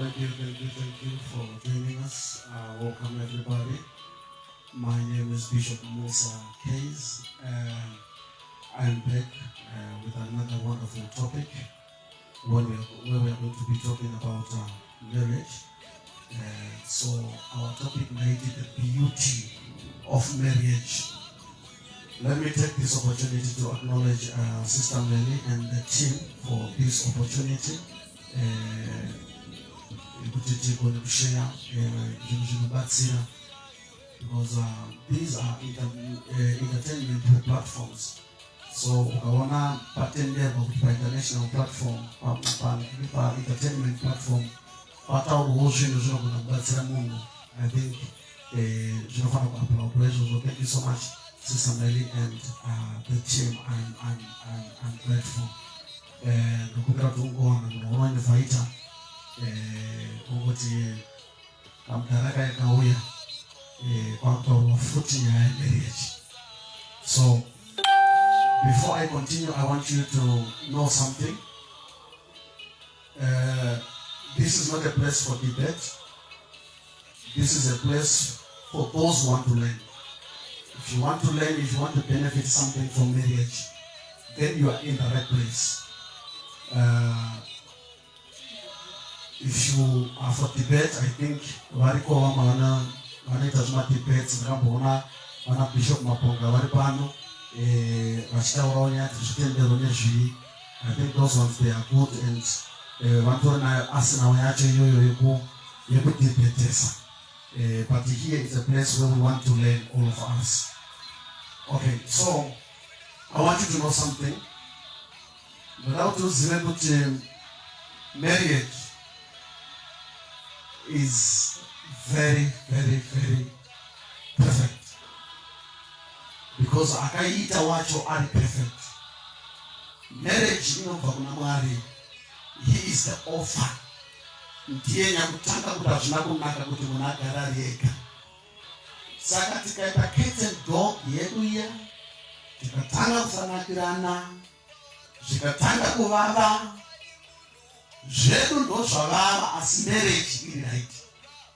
Thank you, thank you, thank you for joining us. Welcome, everybody. My name is Bishop Musa Kayes. I'm back with another wonderful topic where we are going to be talking about marriage. So our topic may be the beauty of marriage. Let me take this opportunity to acknowledge Sister Melly and the team for this opportunity. Kuti tigone kushare zvinhu zvinobatsira because these are entertainment platforms, so ukaona patenderwa kuti painternational platform, paentertainment platform pataurwawo zvinhu zvinogona kubatsira munhu, I think zvinofanira kuapplaudwa izvozvo. Thank you so much, Sister Melly and the team. I'm grateful. Ndokumbira kuti ungowana munhu unoinvita, ungoti kamudhara kaya kauya, kwakutaurwa futi nyaya yemarriage. So before I continue, I want you to know something. This is not a place for debate. This is a place for those who want to learn. If you want to learn, if you want to benefit something from marriage, then you are in the right place. If you are for debate, I think variko vamwe vanoita zvemadebates. Ndakamboona vana Bishop Maponga vari pano, vachitaurawo nyaya dzezvitendero nezvii. I think those ones, they are good and vanotori nayo arsenal yacho iyoyo yekudebetesa. But here is a place where we want to learn, all of us. Okay, so I want you to know something. Ndoda kuti uzive kuti marriage is very, very, very perfect because akaita wacho ari perfect. Marriage inobva kuna Mwari. He is the author. Ndiye nyakutanga kuti hazvina kunaka kuti munhu agare ari ega. Saka tikaita cat and dog yedu iya, tikatanga kusanakirana, zvikatanga kuvava zvedu, ndo zvavava, asi marriage iri right.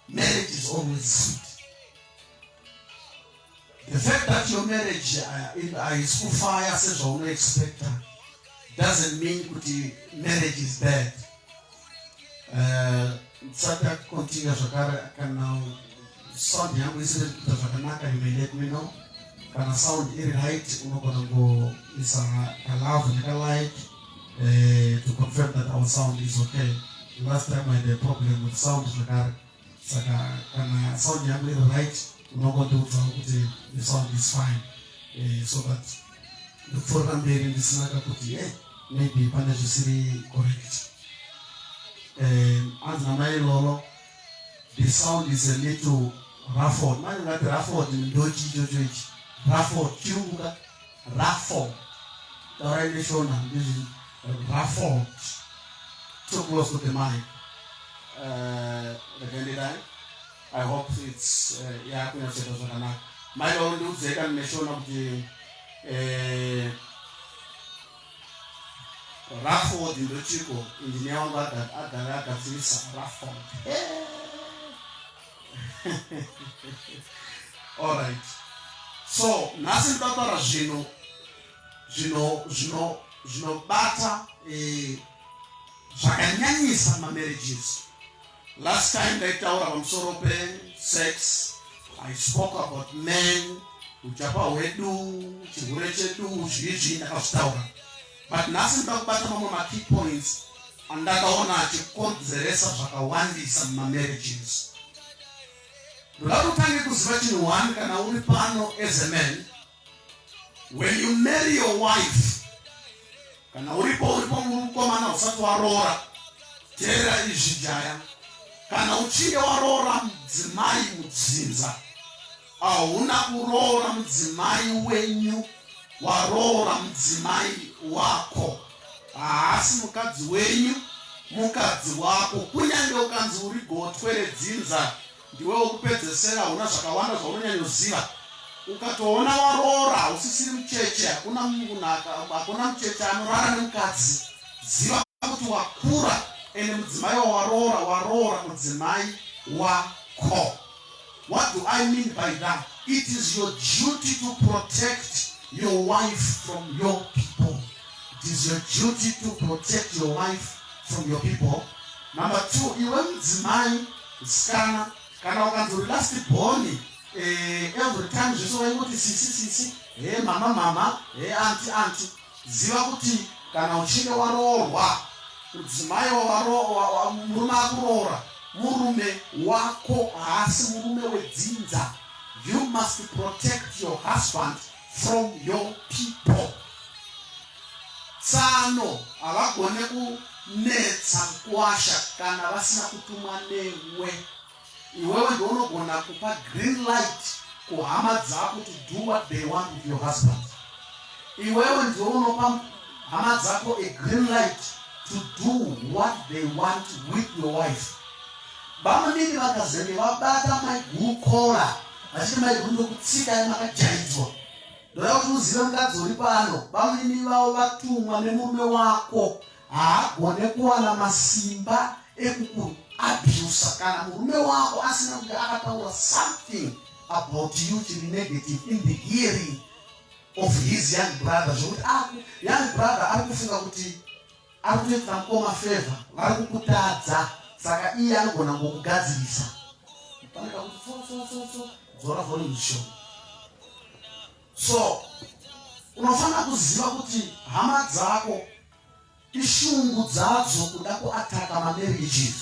Marriage is always sweet. The fact that your marriage haisi kufaya sezvaunoexpecta doesn't mean kuti marriage is bad. Ndisati acontinue zvakare, kana sound yangu isiri kuita zvakanaka, you may let me know. Kana sound iri right, unogona kungoisa kalove nekalike to confirm that our sound is okay. Last time I had a problem with sound zvakare, saka kana sound yangu iri right, unongondiudzawo kuti the sound is fine, so that ndopfuurira mberi ndisina kakuti maybe pane zvisiri correct. Anzi namai Lolo, the sound is a little ruffled. Manje ngati ruffled ndochi ichocho ichi, ruffled chirungu ka, ruffled, taurai neshona ndizvi, ruffled, too close to the mic. Regendedai, I hope it's yakunyatsoita zvakanaka. Mai Lolo, ndiudzei kana neshona kuti ruffled ndochiko. Injinia wangu agara agadzirisa ruffled. Alright, so nhasi ndinotaura zvinhu zvinobata zvakanyanyisa mamarriages. Last time ndaitaura pamusoro pesex. I spoke about men, ujapa hwedu, chihure chedu, zvii zvii, ndakazvitaura. But nhasi ndoda kubata mamwe makey points andakaona achikonzeresa zvakawandisa mumamarriages. Ndoda kuti utange kuziva chinhu one. Kana uri pano as a man, when you marry your wife, kana uripo mukomana usati waroora, teerera izvi jaya. Kana uchinge waroora mudzimai mudzinza, hauna kuroora mudzimai wenyu, waroora mudzimai wako. Haasi mukadzi wenyu, mukadzi wako. Kunyange ukanzi uri gotwe redzinza, ndiwe wokupedzesera, hauna zvakawanda zvaunonyanyoziva, ukatoona waroora, hausisiri mucheche. Hakuna munhu, hakuna mucheche anorara nemukadzi. Ziva kuti wakura. Ende mudzimai wawaroora, waroora mudzimai wako. What do I mean by that? It is your duty to protect your wife from your people. It is your duty to protect your wife from your people. Number two, iwe mudzimai musikana, kana ukanzi uri last born, every time zvese waingoti sisi sisi, he mama mama, he auntie auntie. Ziva kuti kana uchinge waroorwa, mudzimai murume akuroora, murume wako haasi murume wedzinza. You must protect your husband from your people. Tsano havagone kunetsa kuwasha kana vasina kutumwa newe. Iwewe ndiwe unogona kupa green light kuhama dzako to do what they want with your husband. Iwewe ndiwe unopa hama dzako a green light to do what they want with your wife. Bamunini vakazenge vabata maiguru kola vachiti maiguru ndokutsika makajaidzwa. Ndoda kuti uzive mukadzi uri pano, bamunini vavo vatumwa nemurume wako haagone kuwana masimba ekukuabusa kana murume wako asina kunge akataura something about you chiri negative in the hearing of his young brother, zvokuti young brother ari kufunga kuti ari kutoitira mukoma favor, vari kukutadza, saka iye anogona ngokugadzirisa. Pane kakuti tso tso tso tso, dzora volume shoma. So unofanira kuziva kuti hama dzako ishungu dzadzo kuda kuataka mamarriages.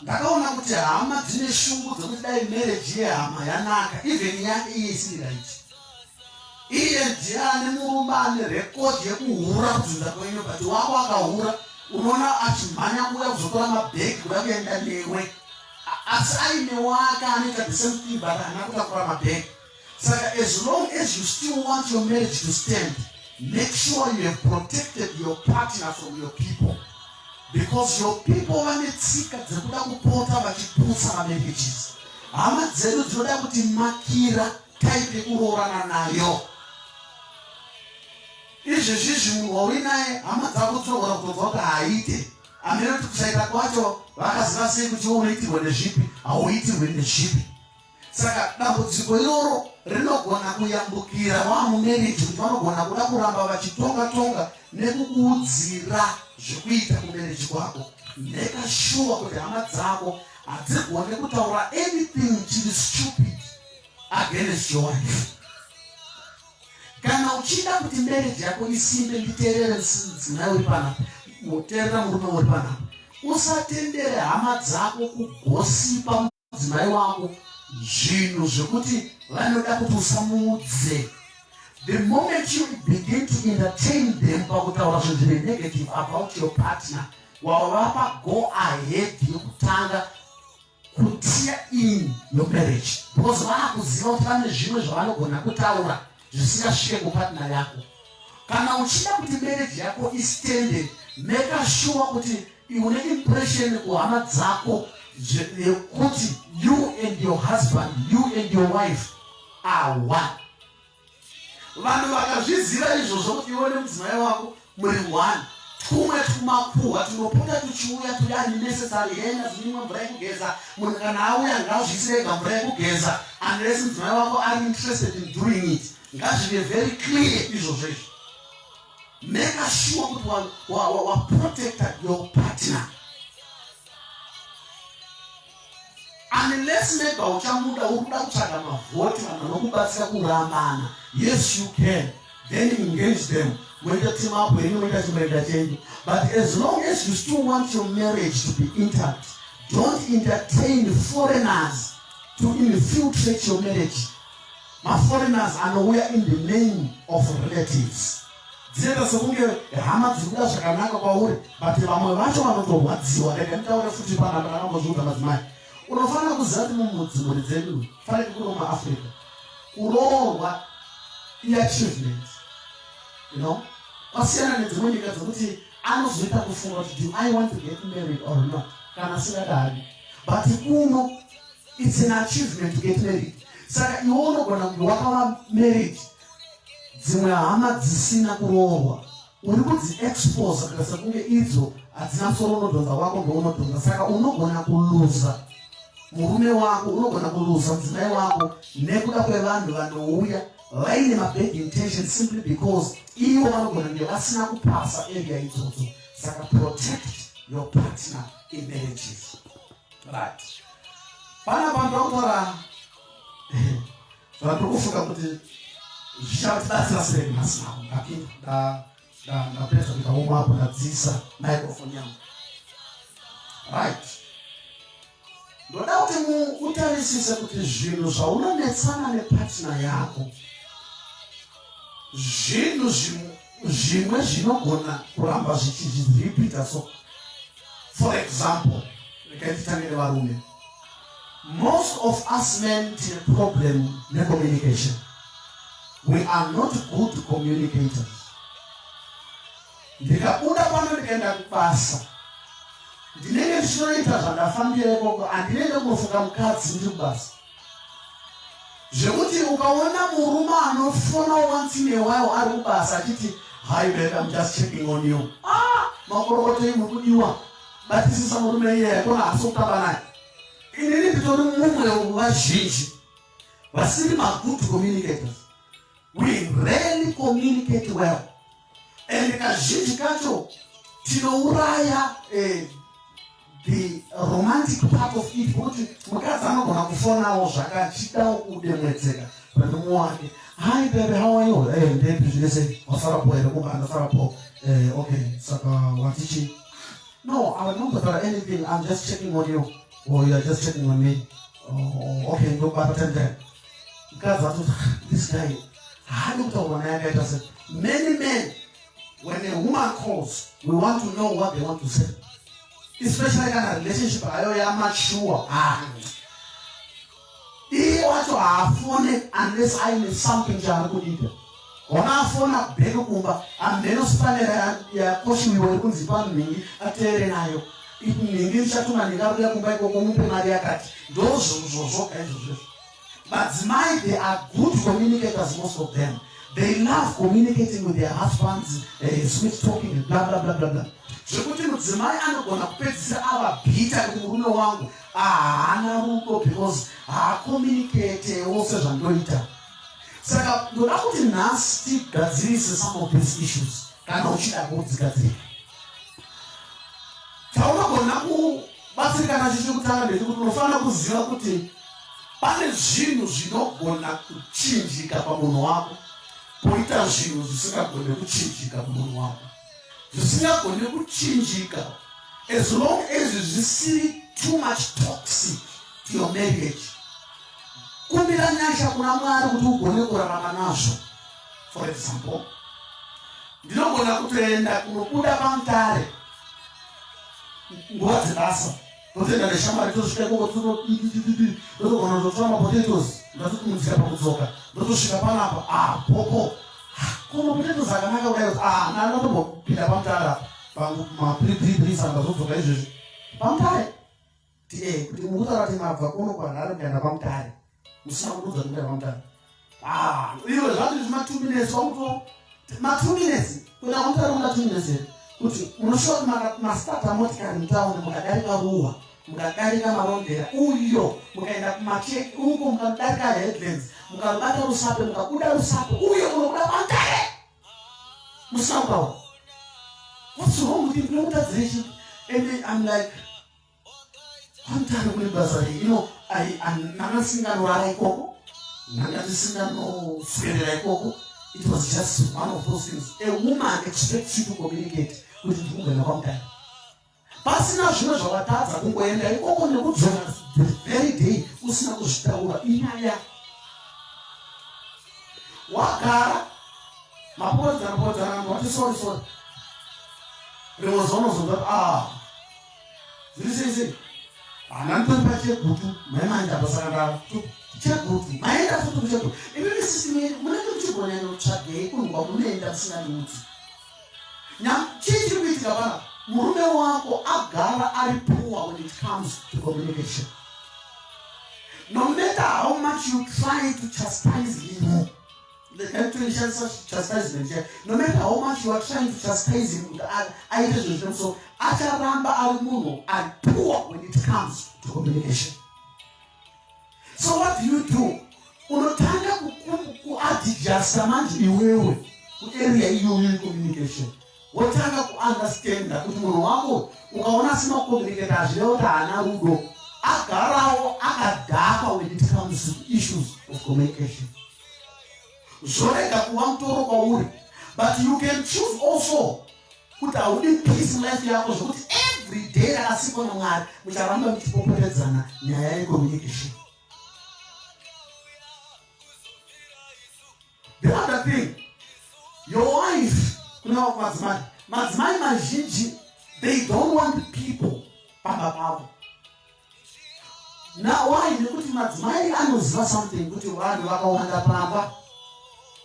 Ndakaona kuti hama dzine shungu dzekuti dai marriage yehama yanaka, even yake iye isiri right. Iye ndiye ane murume ane record yekuhura kudzinza kwenyu, but wako akahura unoona achimhanya kuuya kuzotora mabhegi kuda kuenda newe, asi aine wake anoita the same thing but haana kutakura mabhegi. Saka as long as you still want your marriage to stand, make sure you have protected your partner from your people, because your people vane tsika dzekuda kupota vachiputsa mamarriages. Hama dzedu dzinoda kuti makira type yekuroorana nayo. Izvezvizvi munhu wauinaye, hama dzako dzinogona kutobva kuti haaite amene kuti kusaita kwacho vakaziva sei kuti iwe unoitirwa nezvipi, hauitirwe nezvipi. Saka dambudziko iroro rinogona kuyambukira wamumarriage, kuti vanogona kuda kuramba vachitonga tonga nekukuudzira zvekuita kumarriage kwako. Make sure kuti hama dzako hadzigone kutaura anything chiri stupid against your wife. Kana uchida kuti marriage yako isimbe, nditeerere mudzimai uri panapa, muteerera murume uri panapa, usatendere hama dzako kugosipa mudzimai wako zvinhu zvekuti vanoda kuti usamuudze. The moment you begin to entertain them pakutaura zvinhu zvine negative about your partner, wavapa go ahead yekutanga kutear in your marriage, because vaakuziva kuti vane zvimwe zvavanogona kutaura zvisingasvike kupartner yako. Kana uchida kuti marriage yako istende, make sure kuti une impression kuhama dzako yekuti you and your husband, you and your wife are one. Vanhu vakazviziva izvozvo kuti iwe nemudzimai wako muri one, tumwe tumakuhwa tunopota tuchiuya turi unnecessary. Hena zvinimwe mvura yekugeza, munhu kana auya ngazviisire ega mvura yekugeza unless mudzimai wako ari interested in doing it. Ngazvive very clear izvozvo izvo. Make sure kuti waprotecta your partner, unless maybe uchamuda, uri kuda kutsvaga mavhoti, vanhu vanokubatsira kurambana. Yes, you can then engage them, moita team up henyu, moita chimurenda chenyu, but as long as you still want your marriage to be intact, don't entertain foreigners to infiltrate your marriage. Maforeigners anouya in the name of relatives, dzinoita sekunge hama dziri kuda zvakanaka kwauri, but vamwe vacho vanotorwadziwa. Rega nditaure futi panapa, ndakambozviudza madzimai. Unofanira kuziva kuti mumudzimhuri dzedu, fanike kuno muAfrica, kuroorwa iachievement, kwasiyana nedzimwe nyika dzekuti anozoita kufunga kuti, "Do I want to get married or not?" kana asingadari. But kuno it's an achievement to get married. Saka iwe unogona kunge wakava married, dzimwe hama dzisina kuroorwa uri kudziexpose kuita sekunge idzo. Hadzina musoro unodhonza wako ndounodhonza. Saka unogona kuluza murume wako, unogona kuluza mudzimai wako nekuda kwevanhu vanouya vaine mabad intention, simply because ivo vanogona kunge vasina kupasa area idzodzo. Saka protect your partner in marriages, right? Pana vanhu vakutaura zvatiri kufunga kuti zvichatibatsira sei nhasi navo. Ndapinda, ndapedza kuita warm up, ndadzisa microphone yangu, right? Ndoda kuti utarisise kuti zvinhu zvaunonetsana nepartner yako, zvinhu zvimwe zvinogona kuramba zvichizviripita. So for example, regai titange nevarume. Most of us men tine problem necommunication. We are not good communicators. Ndikabuda pano ndikaenda kubasa, ndinenge ndichinoita zvandafambira ikoko. Handinenge kunofunga mukadzi ndiri kubasa, zvekuti ukaona murume anofona once in a while ari kubasa achiti, "Hi babe, I'm just checking on you," ah, makorokotei, muri kudiwa. Batisisa murume iyeye, kona hasi kutamba naye. Inini nditori mumwe vazhinji vasiri magood communicators. We rarely communicate well, and kazhinji kacho tinouraya the romantic part of it, kuti mukadzi anogona kufonawo zvakachidawo kudemwedzeka pamurume wake. "Hi baby, how are you?" "Hey, ndepi, zviri sei? Wasara here kumba?" "Ndasarapo." "Okay, saka watichi?" "No, I will not tell anything. I'm just checking on you." "Or you are just checking on me." "Oh, okay, ndokubata 10 10." Mukadzi atoti, "This guy haadi kutaura naye, akaita se." Many men, when a woman calls, we want to know what they want to say, especially kana relationship ayo yamature. Ah, iye wacho haafone unless aine something chaari kuida. Ona afona back kumba, amheno spanera yakoshiwiwa iri kunzi panhingi, ateere nayo nhingi, richatuma nhingi ari kuya kumba ikoko, mupe mari yakati. Ndozvozvo zvoga izvozvezvo. Madzimai, they are good communicators. Most of them, they love communicating with their husbands, sweet talking and blah blah blah blah blah, zvekuti mudzimai anogona kupedzisira ava bitter kuti murume wangu haana rudo because haacommunicatewo sezvandoita. Saka ndoda kuti nhasi tigadzirise some of these issues kana uchida kudzigadzirika. Chaunogona kubatsirikana nacho chekutanga ndechekuti unofanira kuziva kuti pane zvinhu zvinogona kuchinjika pamunhu wako, poita zvinhu zvisingagone kuchinjika pamunhu wako. Zvisingagone kuchinjika, as long as zvisiri too much toxic to your marriage, kumbira nyasha kuna Mwari kuti ugone kurarama nazvo. For example, ndinogona kutoenda kunobuda paMutare nguva dzebasa, totoenda neshamwari, tosvika ikoko, totogona kutotora mapotatoes. Ndatoti munzira pakudzoka ndotosvika panapa, ah, popo ko mapotatoes akanaka kudai. Ah, ndatombopinda paMutare apa ma333, saka ndazodzoka izvezvi paMutare. Kuti mukutaura kuti mabva kuno kuHarare mukaenda paMutare musina kududza kuti mukaenda paMutare? Ah, iwe zvati zvima 2 minutes, wakuto ma2 minutes kuenda kwaMutare kuda 2 minutes here? Kuti munoshuwa kuti mastarta motikari mutauni, mukadarika Ruwa, mukadarika Marondera uyo, mukaenda kuMacheke uko, mukadarika Headlands, mukarubata Rusape, mukabuda Rusape uyo, munobuda paMutare musina kutaura? What's wrong with you? Ndinokutadzirei? And I'm like, kwaMutare kune basa rei? Ndanga ndisinganorara ikoko, ndanga ndisinganoswerera ikoko. It was just one of those things. A woman expects you to communicate kuti ndikugenda kwaMutare pasina zvimwe zvawatadza. Kungoenda ikoko nekudzoka the very day usina kuzvitaura, inyaya. Wagara maporodzana porodzana, wati sorry, sorry. Rimwe zuva unozonzwa, "Ah, zviri sei sei?" "Hana, nditori paChegutu maimanje apa." Saka nda Chegutu, maenda futi kuChegutu. Imimi sisi munenge muchigona notsvagei kunhu kwamunoenda musingandiudzi? Chii chiri kuitika pana murume wako? Agara ari poor when it comes to communication. No matter how much you try to chastise him, Ndakatoishandisa chastisement chaya. No matter how much you are trying to chastise him kuti aite zvinhu zvine musoro, acharamba ari munhu ari poor when it comes to communication. So what do you do? Unotanga kuadjusta manje iwewe kuarea iyoyo yecommunication. Wotanga kuunderstanda kuti munhu wako ukaona asina kucommunicate hazvireva kuti haana rudo. Agarawo akadhakwa when it comes to issues of communication. Zvorega kuva mutoro kwauri. But you can choose also kuti haudi peace life yako zvekuti every day rakasikwa naMwari mucharamba muchipopotedzana nyaya yecommunication. The other thing, your wife, kuna madzimai, madzimai mazhinji, they don't want people pamba pavo. Now why? Nekuti madzimai anoziva something kuti vanhu vakawanda pamba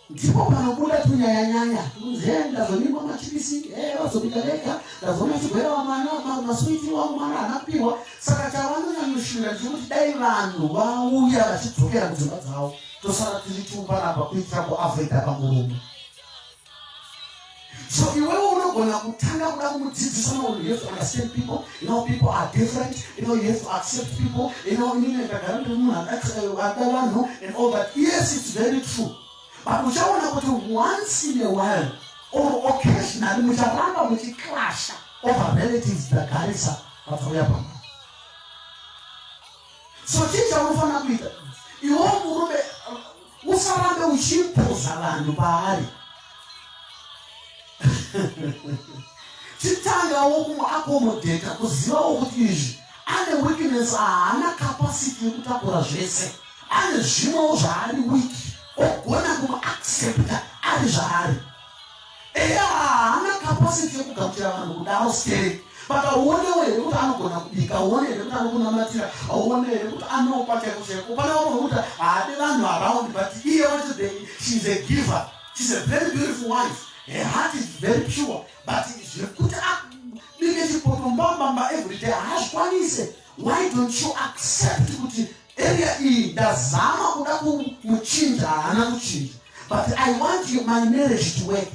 ndipo panobuda tunyayanyaya kunzi eh, ndazonyimwa machipisi eh, vazobika vega ndazoona chigwera wamwana maswiti wangu mwana haana kupiwa. Saka chavanonyanyoshuvira ndechekuti dai vanhu vauya vachidzokera kudzimba dzavo tosara tiri tiumbanapa kuitira kuavoida pamurume. So iwewe unogona kutanga kuda kumudzidzisa no, you have to understand people, you know people are different, you know you have to accept people, you know inini ndagara ndiri munhu ada vanhu and all that. Yes, it's very true, but uchaona kuti once in a while or occasionally mucharamba muchiclasha over relatives dzagarisa vadzauya pamba. So chii chaunofanira kuita iwe murume? Usarambe uchiimpoza vanhu paari. Chitangawo kumuakomodheta, kuzivawo kuti izvi ane weakness, haana capacity yekutakura zvese, ane zvimwewo zvaari weak, ogona kumuaccepta ari zvaari. Eya, haana capacity yekugamuchira vanhu kudaro stereki, but hauonewo here kuti anogona kubika? Hauone here kuti anokunamatira? Hauone here kuti anopa chaiko chaiko? Pane vamwe vokuti haadi vanhu around, but iye wacho, she is a giver, she's a very beautiful wife, her heart is very pure, but zvekuti abike chipoto mbambamba every day haazvikwanise. Why don't you accept kuti area iyi ndazama kuda kumuchinja, haana kuchinja, but I want you, my marriage to work?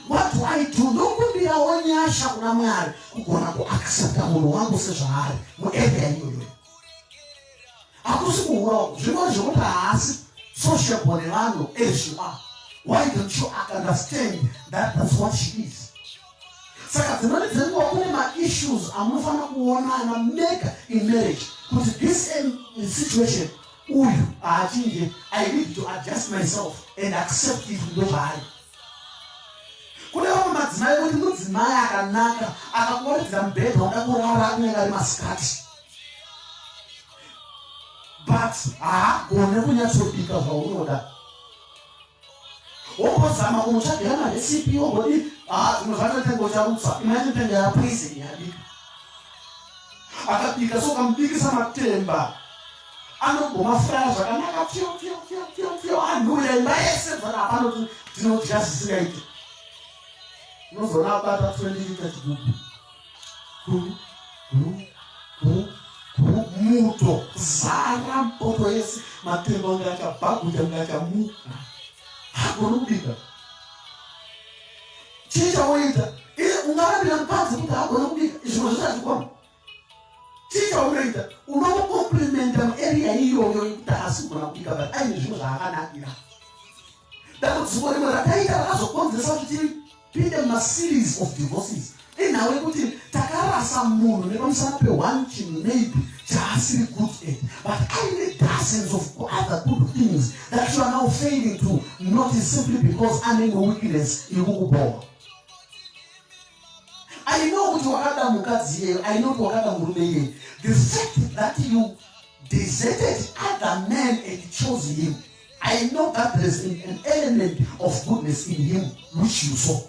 What do I do? Ndokumbirawo nyasha kuna Mwari kugona kuaccepta munhu wangu sezvaari muarea iyoyo. Hakusi kuhura, zvimwe zvekuti haasi sociable nevanhu as you are. Why don't you understand that that's what she is? Saka dzimweni dzenguva kune maissues amunofanira kuonana mega in marriage kuti this situation uyu haachinje, I need to adjust myself and accept it, ndozvaari. Kune vamwe madzimai kuti mudzimai akanaka akakuwaridzira mubhedha unoda kurara kunyange ari masikati, but haagone kunyatsobika zvaunoda. Wombozama kumutsvagira maresipi, wombodi zvimwe zvacho tenga ucharutsa, imwe yacho tenga yapoison yabika. Akabika so ukamubikisa matemba anombomafuraya zvakanaka, pfyo pfyo pfyo pfyo pfyo, anhuwira imba yese zvaka hapana kuti tinodya zvisingaite. Unozoona abata 20 lita chigubhu, guru guru guru guru, muto zara mpoto yese, matemba unge achabhaguta, unge achamuka. Hagoni kubika. Chii chaunoita? Ungarambira mukadzi kuti hagoni kubika, zvimwe zvese hazvigona. Chii chaunoita? Unomukomplimenta muarea iyoyo yekuti haasi kugona kubika, but aine zvimwe zvaakanakira. Dambudziko rimwe rakaita rakazokonzeresa kuti tipinde mumaseries of divorces inhau yekuti takarasa munhu nepamusana peone chinhu maybe chaasiri good at, but aine dozens of other good things that you are now failing to notice simply because ane imwe weakness iri kukubowa. I know kuti wakada mukadzi iyeyo, I know kuti wakada murume iyeyo. The fact that you deserted other men and chose him, I know that there is an element of goodness in him which you saw.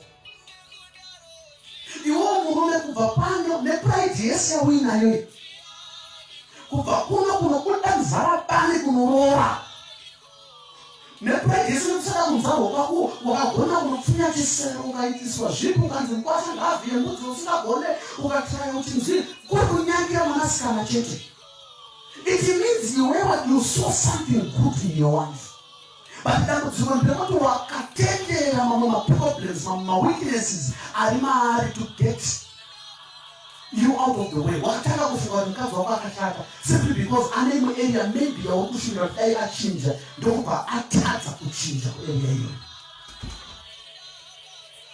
Iwo murume kubva pano nepride yese yauinayo, kubva kuno kunobuda muzarabani kunoroora nepride yese nekusada kunzarwo kwako, wakagona kunopfunya chisero, ukaitiswa zvipi, ukanzi mukwasha ngaavhiye mbudzi, usingagone, ukatraya uchinzi kuri kunyangira mwanasikana chete. It means iwewe you saw something good in your wife. But dambudziko nderekuti wakatendera mamwe maproblems, mamwe maweaknesses ari maari to get you out of the way. Wakatanga kufunga kuti mukadzi wako akashata simply because ane imwe area maybe yauri kushuvira kuti dai achinja, ndokubva atadza kuchinja kuarea iyoyo.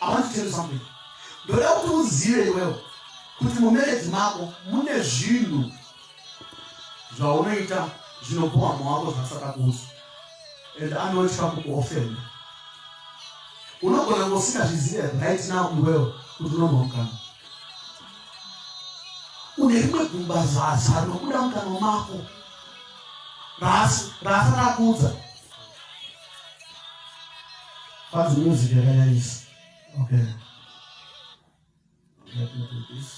I want to tell you something. Ndoda kuti uzive iwewe kuti mumarriage mako mune zvinhu zvaunoita zvinopuwa mawako zvasaka kuudzwa and anotya kukuofenda. Unogona kunge usingazvizive right now iwewe kuti unonwa mukanwa, une rimwe gumbazaza rinobuda mukanwa mako raasati akuudza. Kwanzi music yakanyanyisa. Okay, let me do this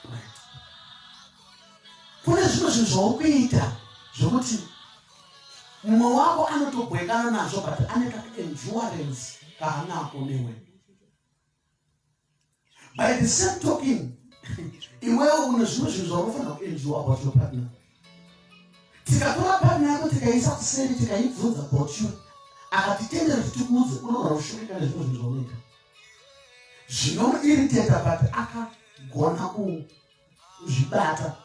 right. Kune zvimwe zvinhu zvauri kuita zvekuti mumwe wako anotobwekana nazvo, but ane kaendurance kaanako newe. By the same token, iwewe une zvimwe zvinhu zvaunofanira kuendure about your partner. Tikatora partner yako, tikaisa kuseri, tikaibvunza about you, akatitendera kuti tikuudze, unogona kushurika nezvimwe zvinhu zvaunoita zvinomuiriteta, but akagona kuzvibata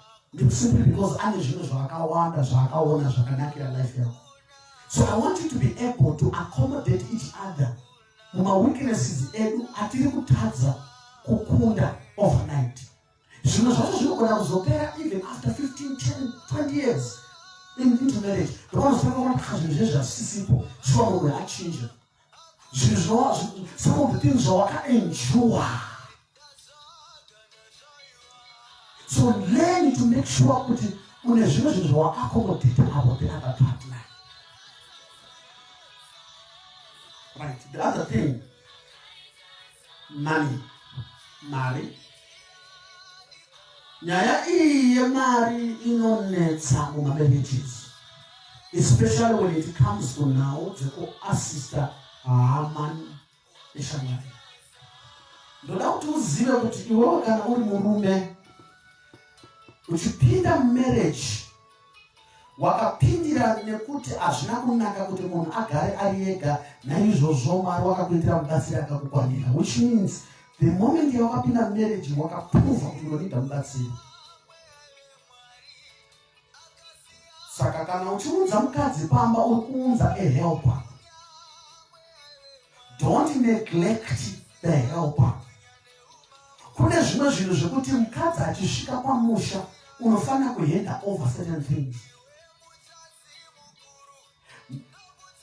simply because ane zvinhu zvakawanda zvaakaona zvakanakira life yako. So I want you to be able to accommodate each other mumaweaknesses edu atiri kutadza kukunda overnight. Zvimwe zvacho zvinogona kuzopera even after 15, 10, 20 years into marriage. Ndopanozotanga kuona kuti zvinhu zvezvi hazvisisipo, shuwa munhu achinja. Zvinhu, some of the things zvawakaendure. So learn to make sure kuti une zvimwe zvinhu zvawakaaccommodate about the other partner. Right, the other thing, money, mari. Nyaya iyi yemari inonetsa mumamarriages, especially when it comes kunhau dzekuassista hama neshamwari. Ndoda kuti uzive kuti iwewe kana uri murume uchipinda mumarriage, wakapindira nekuti hazvina kunaka kuti munhu agare ari ega. Naizvozvo Mwari wakakuitira mubatsiri akakukwanira, which means the moment yawakapinda mumarriage, wakaprova kuti unonida mubatsiri. Saka kana uchiunza mukadzi pamba, uri kuunza a helper. Don't neglect the helper. Kune zvimwe zvinhu zvekuti mukadzi achisvika pamusha unofanira kuhanda over certain things.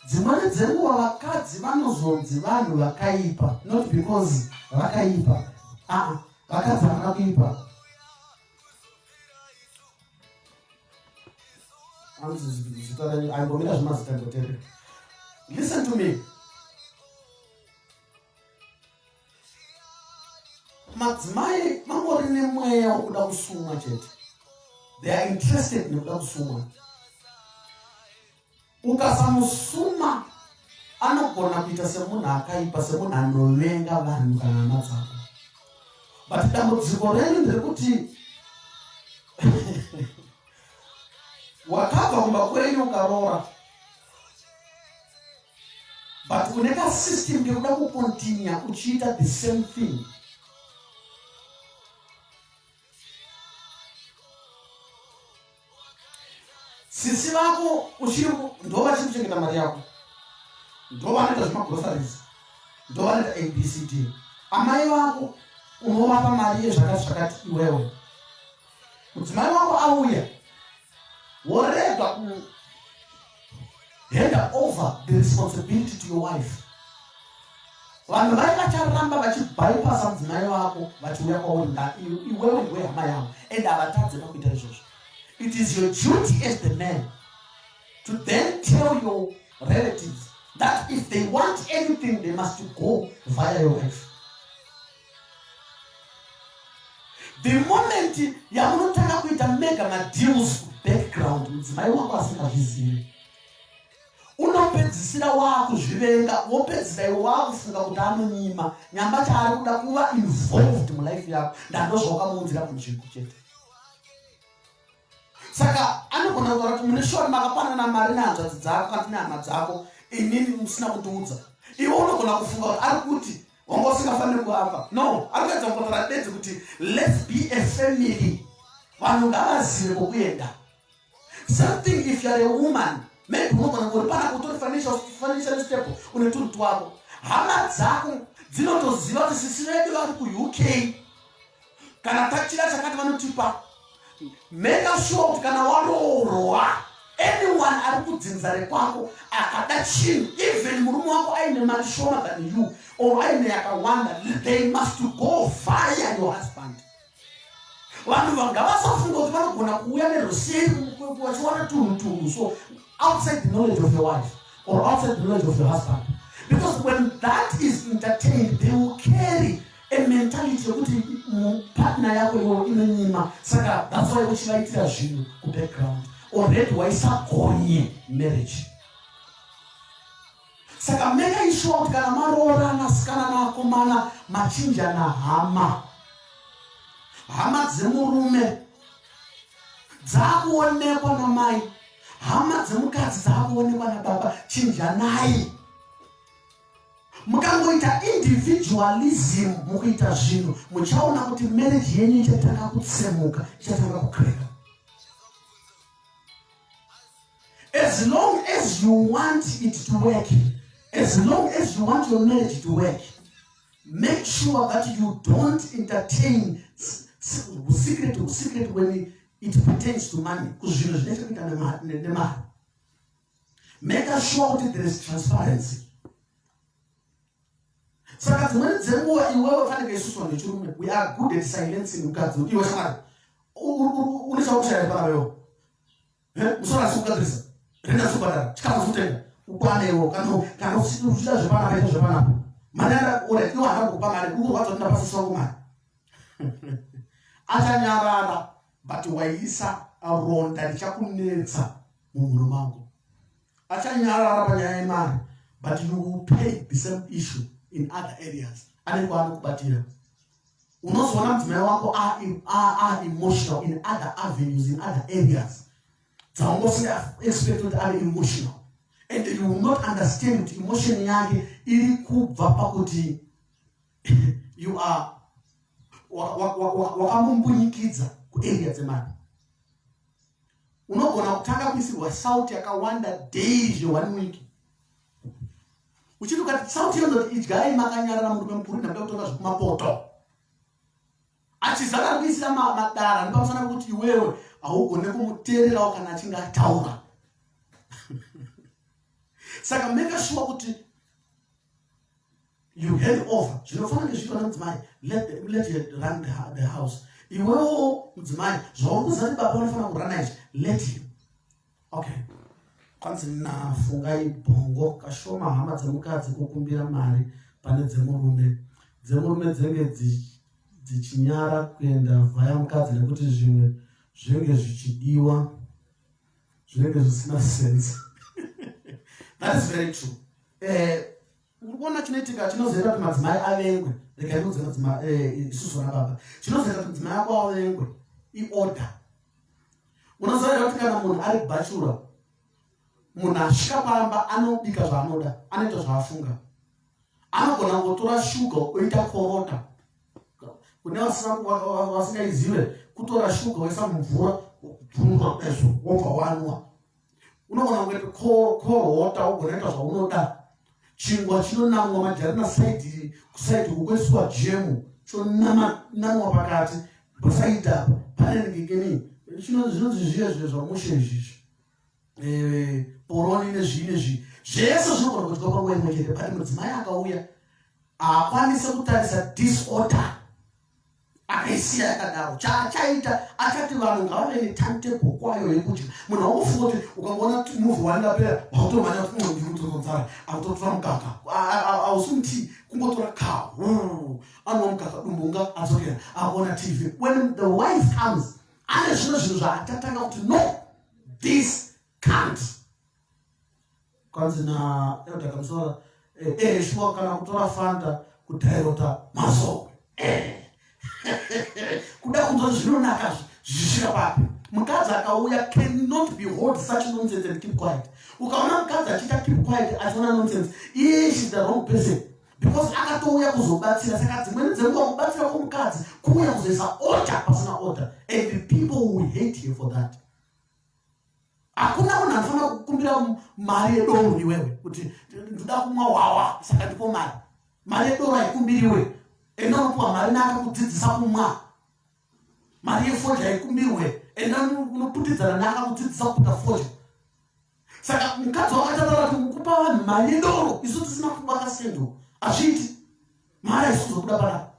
Dzimweni dzenguva vakadzi vanozonzi vanhu vakaipa, not because vakaipa. Aa, vakadzi havana kuipa. Anzi zita renyu, aimbomira zvemazita ngotere. Listen to me. Madzimai mangori nemweya wekuda kusumwa chete. They are interested nekuda kusumwa. Ukasamusuma anogona kuita semunhu akaipa, semunhu anovenga vanhu kana hama dzako. But dambudziko renyu nderekuti wakabva kumba kwenyu ukaroora, but une kasystem kekuda kucontinue uchiita the same thing. Sisi vako uchiri ndo vachiri kuchengeta mari yako, ndo vanoita zvemagroceries, ndo vanoita ABCD. Amai vako unovapa mari yezvakati zvakati. Iwewe mudzimai wako auya, worega ku hand over the responsibility to your wife. Vanhu vai vacharamba vachibypassa mudzimai wako vachiuya kwauri. Iwewe ndiwe hama yavo and havatadze pakuita izvozvo. It is your duty as the man to then tell your relatives that if they want anything, they must go via your wife. The moment yamunotanga kuita mega madeals background, mudzimai wako asingazvizivi, unopedzisira waakuzvivenga, wopedzisira iwe waakufunga kuti anonyima nyamba chaari kuda kuva involved mulife yako. Ndandozvawakamuunzira kunzvimbo chete. Saka anogona kutaura kuti mune shori makapanana mari nehanzvadzi dzako kana nehama dzako. Inini musina kundiudza. Iwe unogona kufunga kuti ari kuti wanga usingafaniri kuvapa. No, ari kuedza kungotaura bedzi kuti let's be a family. Vanhu ngavazive kwokuenda. Same thing if you are a woman, maybe unogona kuri pana utori financially stable, une tunhu twako. Hama dzako dzinotoziva kuti sisi vedu vari kuUK, kana tachida chakati vanotipa. Make sure kuti kana waroorwa, anyone ari kudzinza rekwako akada chinhu, even murume wako aine mari shoma than you or aine yakawanda, they must go via your husband. Vanhu vangavasafunga kuti vanogona kuuya neruseri vachiwana tunhu tunhu so outside the knowledge of your wife or outside the knowledge of your husband, because when that is entertained, they will carry a mentality yekuti partner yako iwewo inonyima. Saka that's why uchivaitira zvinhu kubackground, already waisagonye marriage. Saka make sure kuti kana maroorana, sikana naakomana, machinjana hama. Hama dzemurume dzakuonekwa namai, hama dzemukadzi dzakuonekwa nababa. Chinjanai. Mukangoita individualism mukuita zvinhu, muchaona kuti marriage yenyu ichatanga kutsemuka, ichatanga kucracka. As long as you want it to work, as long as you want your marriage to work, make sure that you don't entertain secret secret when it pertains to money. Kuzvinhu zvine chekuita nemari, make sure kuti there is transparency. Saka dzimweni dzenguva iwewe fanike, isusu vanhu vechirume, we are good at silencing mukadzi. Iwe shamwari, une chaukushaya pana wewo, musoro asi kugadzirisa, renda asi kubhadhara, chikafu asi kutenga, ukwane iwo. Kana uchida zvepanapa, ita zvepanapa. Mari ora iwo haana kukupa mari, ukurwadza kuti ndapasisi wangu mari. Achanyarara, but waisa ronda richakunetsa mumhuno mangu. Achanyarara panyaya yemari, but you will pay the same issue in other areas. Anenge anokubatira. Unozoona mudzimai wako are emotional in other avenues, in other areas dzaungosinga expect kuti ave emotional, and you will not understand kuti emotion yake iri kubva pakuti you are wakamumbunyikidza kuarea dzemari. Unogona kutanga kuisirwa sauti yakawanda daily zveone week, uchiti ukati sauti yonoti idyai makanyarara, murume mukuru, ndakuda kutonga zvekumapoto, achizara kuisira madara nepamusana pekuti iwewe haugone kumuteererawo kana achinge ataura. Saka make sure kuti you hand over zvinofanira kunge zviitwa nemudzimai. Let her run the house. Iwewo mudzimai, zvauri kuziva kuti baba vanofanira kurana izvi, let him. Okay, kwanzi nafungai bhongo kashoma hama dzemukadzi kukumbira mari pane dzemurume. Dzemurume dzenge dzichinyara kuenda vhaya mukadzi nekuti zvimwe zvinenge zvichidiwa zvinenge zvisina sense. That is very true. Uri kuona chinoitika chinozoita kuti madzimai avengwe? Regai ndikudze isusu vana baba, chinozoita kuti mudzimai ako avengwe iorder. Unoziva kuti kana munhu ari bachelor, munhu asvika pamba anobika zvaanoda, anoita zvaafunga, anogona kungotora shuga oita korota. Kune vasingaizive, kutora shuga woisa mumvura, bvunura kudaiso, wobva wanwa. Unogona kungoita korota, wogona ita zvaunoda. Chingwa chinonamwa majarina side, kuside kukoiswa jemu, chonamwa pakati pasaidi apa pane ngengeni zvinonzi zviye zviye zvamushe izvizvi, poroni nezvii nezvii, zvese zvinogona kudyiwa panguva imwe chete. But mudzimai akauya haakwanisi kutarisa disorder akaisiya yakadaro. Chaachaita, achati vanhu ngavave netimetable kwayo yekudya. Munhu aungofunga kuti ukangoona movie wandapera wakutomhanya kuti ndiri kutonzara, akutotora mukaka, hausi mutii, kungotora kahu, anwa mukaka, dumbunga, adzokera akuona TV. When the wife comes, ane zvimwe zvinhu zvaachatanga kuti no, this can't. Kwanzi naelder Kamusora, shuwa kana kutora Fanta kudhairota masoko, kuda kunzwa zvinonaka zvisvika papi. Mukadzi akauya cannot behold such nonsense and keep quiet. Ukaona mukadzi achiita keep quiet achiona nonsense, iye she's the wrong person because akatouya kuzobatsira. Saka dzimweni dzenguva kubatsira kwomukadzi kuuya kuzoisa order pasina order, and the people will hate you for that. Hakuna munhu anofanira kukumbira mari yedoro iwewe kuti ndoda kumwa hwawa saka ndipo mari. Mari yedoro haikumbiriwe, enda unopiwa mari neakakudzidzisa kumwa. Mari yefodya haikumbirwe, enda unoputidzana neakakudzidzisa kuputa fodya. Saka mukadzi wakataura kuti kupa vanhu mari yedoro isu tisina kubaka sendo hazviiti, mari haisi kuzobuda panapa.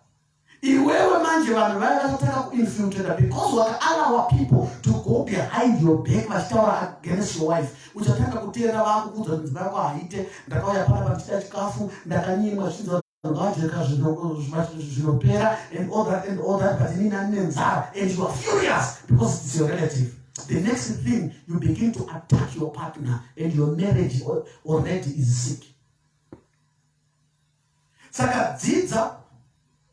Iwewe manje vanhu vaya vachatanga kuinfiltrata because wakaalawa people to go behind your back vachitaura against your wife. Uchatanga kuteerera vakukuudza kuti mudzimai wako haite, ndakauya panapa ndichida chikafu, ndakanyimwa, zvichinzi ngavajeka zvinopera and all that and all that, but inini andine nzara, and you are furious because it's your relative. The next thing, you begin to attack your partner and your marriage already is sick. Saka dzidza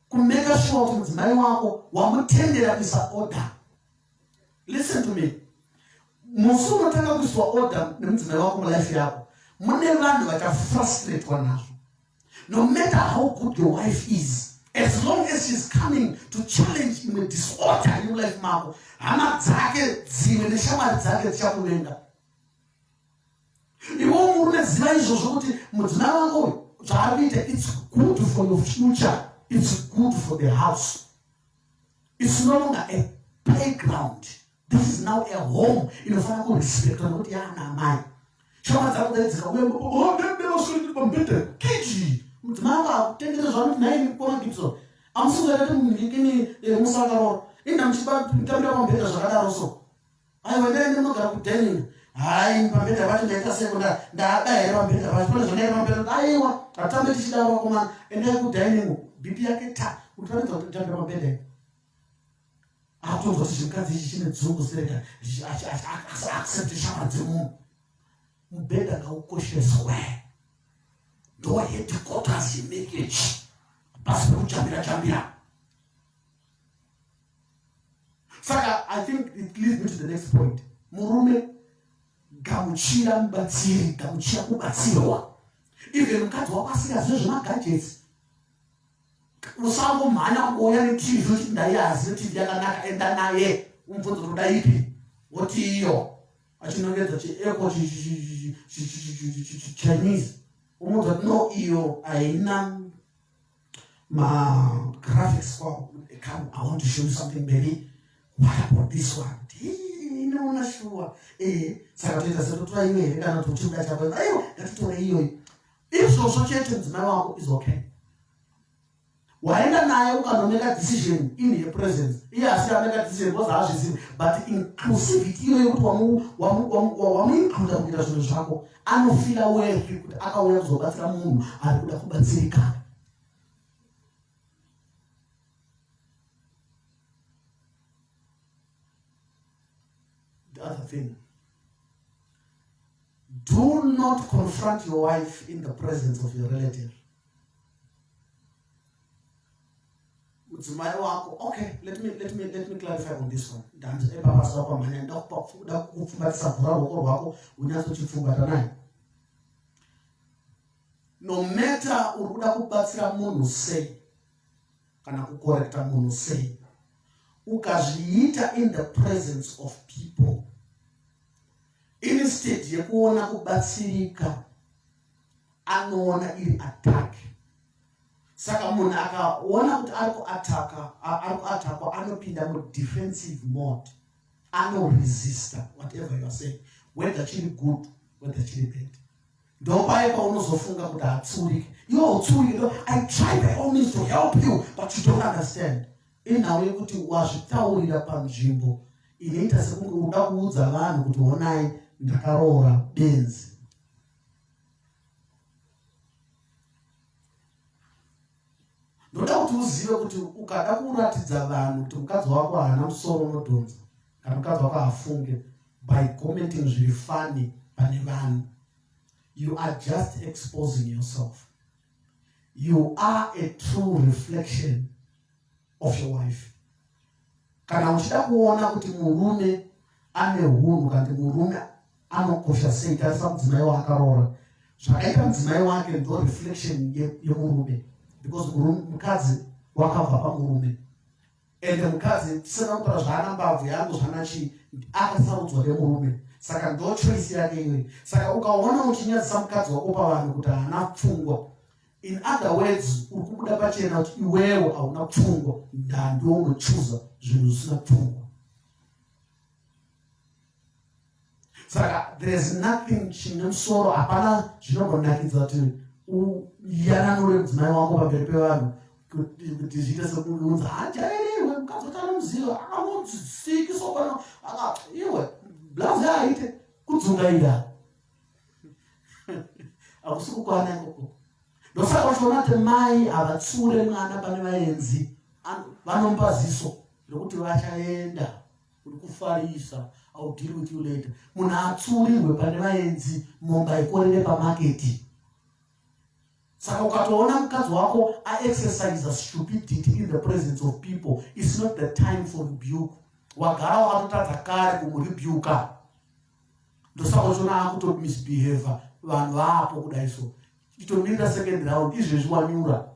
kumeka sure kuti mudzimai wako wamutendera kuisa order. Listen to me, musi unotanga kuiswa order nemudzimai wako mulife yako, mune vanhu vachafrustratwa nazvo. No matter how good your wife is, as long as she's coming to challenge imwe disorder iri mulife mako, hama dzake dzimwe neshamwari dzake dzichakuvenga. Iwo murume, ziva izvozvo kuti mudzimai wako uyu zvaari kuita, it's good for your future, it's good for the house. It's no longer a playground, this is now a home inofanira kurespectwa nekuti yaana amai. Shamwari dzako dai dzikauya pamubhedha kiji, mudzimai wako akutendere zvaanoti naini kukoma Gibson amusizoita kuti munhikini musakarora inda muchitambira pamubhedha zvakadaro. So aiwa, ndaende munogara kudining. Hai, pamubhedha pacho ndaita seko ndaada here pamubhedha pacho pane zvandaita pamubhedha? Aiwa, hatambe tichidaro vakomana, endai kudining. BP yake ta kutiratidza kuti kutambira pamubhedha, akutonzwa kuti chimukadzi ichi chine dzungu sereka accept shamwari dzemunhu. Mubhedha ngaukosheswe, ndo headquarters yemarriage, pasi pekujambira jambira. Saka I think it leads me to the next point. Murume, gamuchira mubatsiri, gamuchira kubatsirwa. Even mukadzi wako asingazive zvemagadgets, usangomhanya kuuya neTV uchiti ndaihazive TV yakanaka. Enda naye umubvunze kuti uda ipi, woti iyo, achinongedza chieko Chinese, umuudza kuti no, iyo haina magraphics kwao. Come, I want to show you something, baby. What about this one? Inoona shuwa. Saka toita setotora iwe here kana kuti uchikuda chako? Aiwa, ngatitore iyoyo. Izvozvo chete, mudzimai wako is okay. Waenda naye ukanomeka decision in her presence, iye asi ameka decision because haazvizivi, but inclusivity iyoyo yekuti wamuincluda kuita zvinhu zvako, anofila worthy kuti akauya kuzobatsira munhu ari kuda kubatsirikana. The other thing, do not confront your wife in the presence of your relative. Mudzimai wako, okay, let me clarify on this one. Ndanzi epapasa pamhanya, nda kukupfumbatisa, vhura ruoko rwako unyatsochipfumbata naye. No matter uri kuda kubatsira munhu sei kana kukorekta munhu sei, ukazviita in the presence of people, instead yekuona kubatsirika, anoona iri attack. Saka munhu akaona kuti ari kuataka, ari kuatakwa, anopinda mudefensive mode, anoresista whatever you are saying, whether chiri good, whether chiri bad. Ndopaye paunozofunga kuti hatsurike. Iwe utsurike. I try by all means to help you, but you don't understand. Inhau yekuti wazvitaurira panzvimbo inoita sekunge uda kuudza vanhu kuti honai, ndakaroora benzi. Ndoda kuti uzive kuti ukada kuratidza vanhu kuti mukadzi wako haana musoro unodhonza kana mukadzi wako hafunge by commenting zviri funny pane vanhu, you are just exposing yourself. You are a true reflection of your wife. Kana uchida kuona kuti murume ane hunhu kana kuti murume anokosha sei tarisa mudzimai waakaroora zvakaita mudzimai wake ndo reflection yemurume because mukadzi wakabva pamurume ende mukadzi tisina kutaura zvaana mbabvu yangu zvana chii akasarudzwa nemurume saka ndo choice yake iyoyi saka ukaona uchinyadzisa mukadzi wako pavanhu kuti haana pfungwa in other words uri kubuda pachena kuti iwewo hauna pfungwa ndandiwo unochuza zvinhu zvisina pfungwa saka there is nothing chine musoro hapana zvinogonakidza kuti uyananure mudzimai wako pamberi pevanhu kuti zviite sekunzi hajairirwe mukadzi wacho anomuziva akanozisiki sopano iwe blazi aite kudzungaira hakusi kukwana ikoko ndosaka uchiona kuti mai havatsiure mwana pane vaenzi vanomupa ziso rekuti vachaenda uri kufarisa ill deal with you later munhu atsiurirwe pane vaenzi momba ikorere pamaketi saka ukatoona mukadzi wako aexercise stupidity in the presence of people its not the time for rebuke wagara wakatotadza kare kumurebuka ndosaka uchiona akuto misbehaver vanhu vaapo kudai so itomirira second round izvezvi wanyura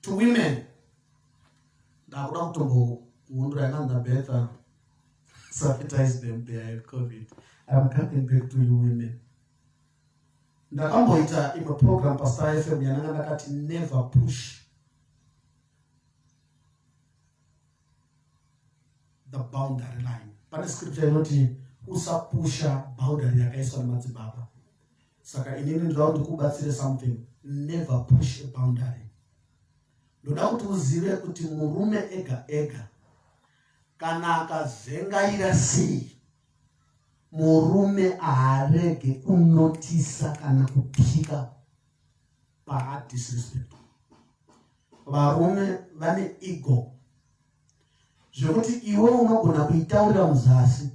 to women ndakuda kutombokuundura yananza betha sanitize them they are covid i'm coming back to you women ndakamboita imwe program pastar fm yananga ndakati never push the boundary line pane scripture inoti usapusha boundary yakaiswa nemadzibaba saka inini ndoda kuti ndikubatsire something never push a boundary ndoda kuti uzive kuti murume ega ega kana akazengaira sei murume haarege kunotisa kana kupika paadisrespect varume vane ego zvekuti iwe unogona kuitaurira muzasi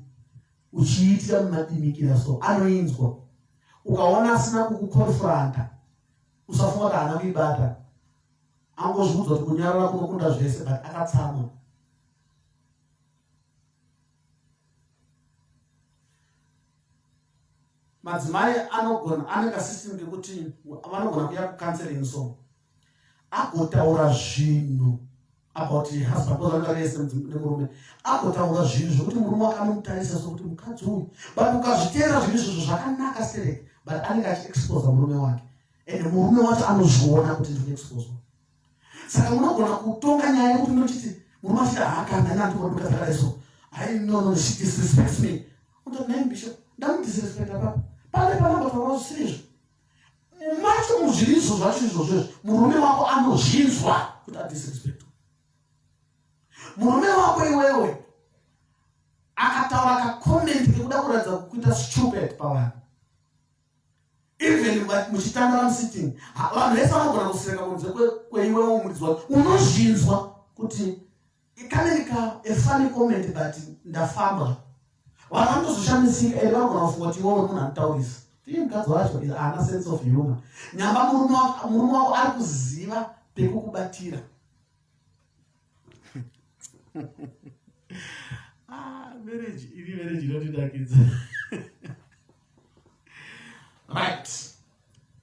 uchiitira mumadimikira so anoinzwa ukaona asina kukukonfranta usafunga kuti haana kuibata angozviudza kuti kunyarara kunokunda zvese but akatsamwa madzimai anogona ane kasystem kekuti vanogona kuya kucounseling so agotaura zvinhu about husband because vanenge vese nemurume agotaura zvinhu zvekuti murume wake anomutarisa sokuti mukadzi uyu but ukazviteera zvinhu izvozvo zvakanaka serek but anenge achiexposa murume wake and murume wacho anozviona kuti ndiri kuexposwa saka munogona kutonga nyaya yekuti munochiti murume achiti haakana ina andikumaduka dzakadai so hai no no she disrespects me unoti nai bishop ndamudisrespecta papa pane panambotaura zvisiri izvo macho muzviri izvo zvacho izvozvo izvo murume wako anozvinzwa kuti adisrespect murume wako iwewe akataura kakomenti kekuda kuratidza kuita stupid pavanhu even muchitandara musitting vanhu vese vanogona kuseka kunze kweiwewo muridzi wake unozvinzwa kuti kanenge ka a funny comment but ndafamba vanhu vanotozoshamisika ende vanogona kufunga kuti iwewe munhu anotaurisa tii mukadzi wacho haana sense of humor nyamba murume wako ari kuziva pekukubatira ah, marriage ini marriage inotidakidza right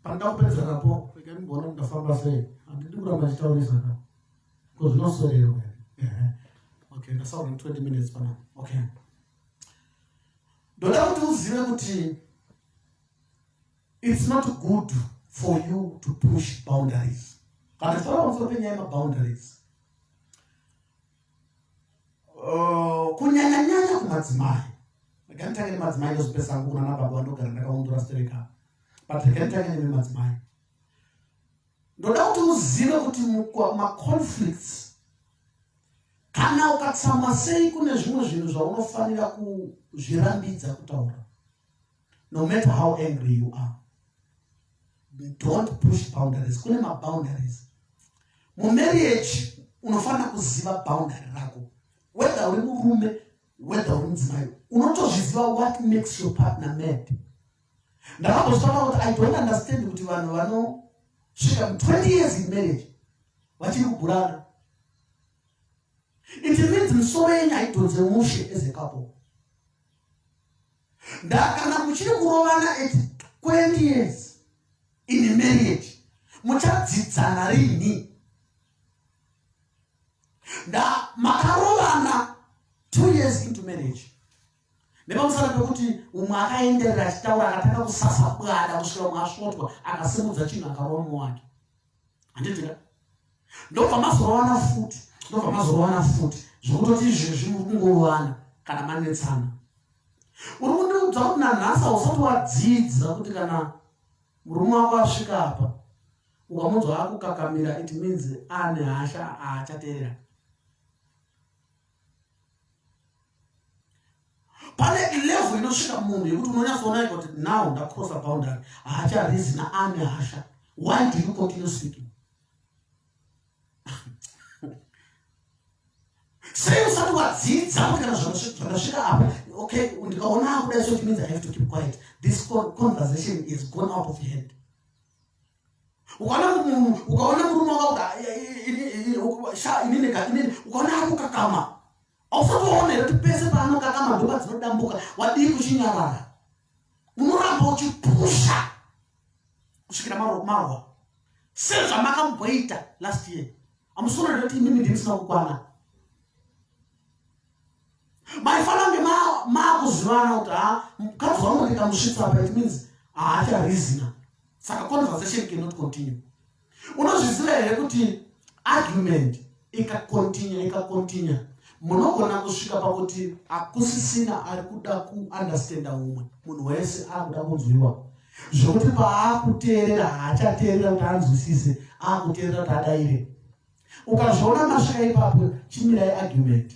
panoda kupedza napo rega ndimboona kuti ndafamba sei handidi kuramba ndichitaurisa ka ko zvinosorerwa okay ndasaura 20 minutes pana okay ndoda kuti uzive kuti it's not good for you to push boundaries kana tichitaura pamusoro penyaya yemaboundaries kunyanyanyanya kumadzimai rega nditange nemadzimai ndozopesa hangu kuna nababa vandogara ndakaundura stereka but rega nditange nemadzimai ndoda kuti uzive kuti maconflicts kana ukatsamwa sei kune zvimwe zvinhu zvaunofanira kuzvirambidza kutaura no matter how angry you are don't push boundaries kune maboundaries mumarriage unofanira kuziva boundary rako whether uri murume whether uri mudzimai unotozviziva what makes your partner mad ndakambozvitaura kuti i don't understand kuti vanhu vano Svika 20 years in marriage vachiri kubhurana. It means misoro yenyu haidhonze mushe as a couple. Ndakana muchiri kurovana at 20 years in marriage, muchadzidzana rini? Nda makarovana 2 years into marriage nepamusana pekuti umwe akaenderera achitaura, akatanga kusasa bwada kusvika umwe asvotwa, akasimudza chinhu akarova mumwe wake, handitika? Ndobva mazorovana futi, ndobva mazorovana futi, zvekutoti izvezvi muri kungorovana kana manetsana. Uri kundiudza kuti nanhasi hausati wadzidza kuti kana murume wako asvika apa, ukamunzwa akukakamira, it means ane hasha, haachateerera. Pane level inosvika munhu yekuti unonyatsoona kuti now ndacrossa boundary, haacharizina, ane hasha. Why do you continue speaking? Sei usati wadzidza kuti kana zvandasvika apa, okay, ndikaona akudai, so it means I have to keep quiet, this conversation is gone out of hand? Ukaona munhu, ukaona murume wako, inini, inini, ukaona akukakama, ausati waona here kuti pese paanokakama ndoba dzinodambuka? Wadii kuchinyarara? Unoramba uchipusha kusvikira marwa sezvamakamboita last year. Hamusiona here kuti imimi ndimusina kukwana? Maifanira kunge maakuzivana kuti ha, mukadzi wangu ndikamusvitsa apa, it means haacharizina, saka conversation cannot continue. Unozviziva here kuti argument ikacontinue, ikacontinue, munogona kusvika pakuti hakusisina ari kuda kuunderstanda umwe? Munhu wese akuda kunzwiwa, zvokuti paakuteerera haachateerera kuti anzwisise, akuteerera kuti adaire. Ukazviona masvika ipapo, chimirai argument.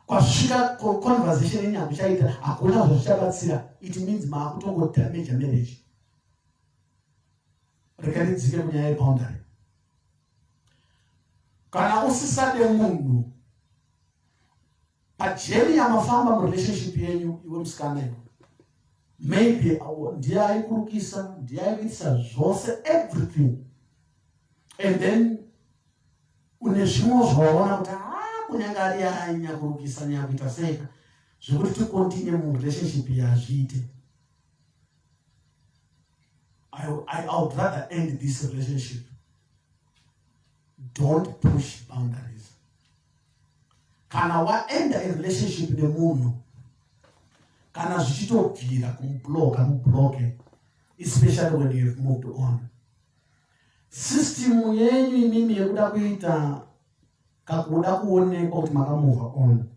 Kwasvika conversation yenyu hakuchaita, hakuna zvazvichabatsira. It means maakutongodamage marriage. Rega ndidzike kunyaya yeboundary. Kana usisade munhu pajourney yamafamba murelationship yenyu, iwe musikana iwe, maybe ndiye aikurukisa, ndiye aikuitisa zvose, everything, and then une zvimwe zvawaona kuti ha, kunyange ari ainyakurukisa, nyakuita seika, zvekuti ticontinue murelationship yazviite, I would rather end this relationship. Don't push boundaries. Kana waenda a relationship nemunhu, kana zvichitobvira kumubloka, mubloke, especially when you have moved on. System yenyu imimi yekuda kuita kakuda kuonekwa kuti makamove on,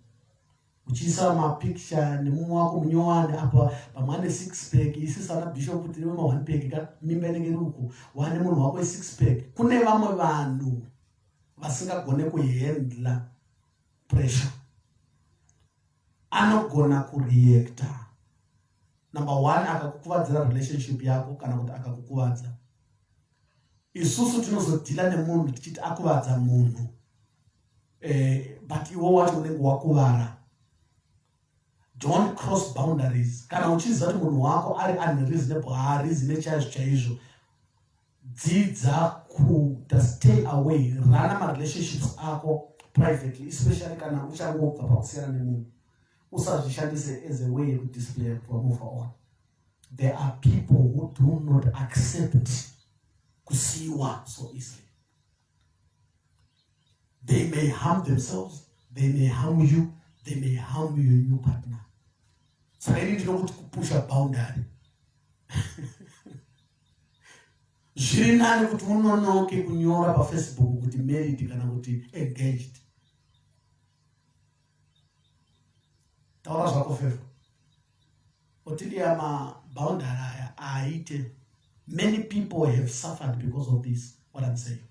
uchiisa mapicture nemumwe wako munyowani apa, pamwe ane six pack, isusu ana bishop tine ma one pack ka, mimba inenge iri uku, wane munhu wako six pack. Kune vamwe vanhu vasingagone kuhandla pressure, anogona kureacta. Number one, akakukuvadzira relationship yako kana kuti akakukuvadza, isusu tinozodeala nemunhu tichiti akuvadza munhu, but iwo wacho unenge wakuvara. Don't cross boundaries. Kana uchiziva kuti munhu wako ari unreasonable, haareasone chaizvo chaizvo, dzidza kuta stay away. Rana marelationships ako privately, especially kana uchangobva pakusiyana nemunhu. Usazvishandise as a way yekudisplay kuti wamove on. There are people who do not accept kusiyiwa so easily. They may harm themselves, they may harm you, they may harm your new partner. Saka ini ndinokuti kupusha boundary, zviri nani kuti unonoke kunyora paFacebook kuti married kana kuti engaged. Taura zvako, Fevo Otilia. Maboundary aya aaite. Many people have suffered because of this, what I'm saying.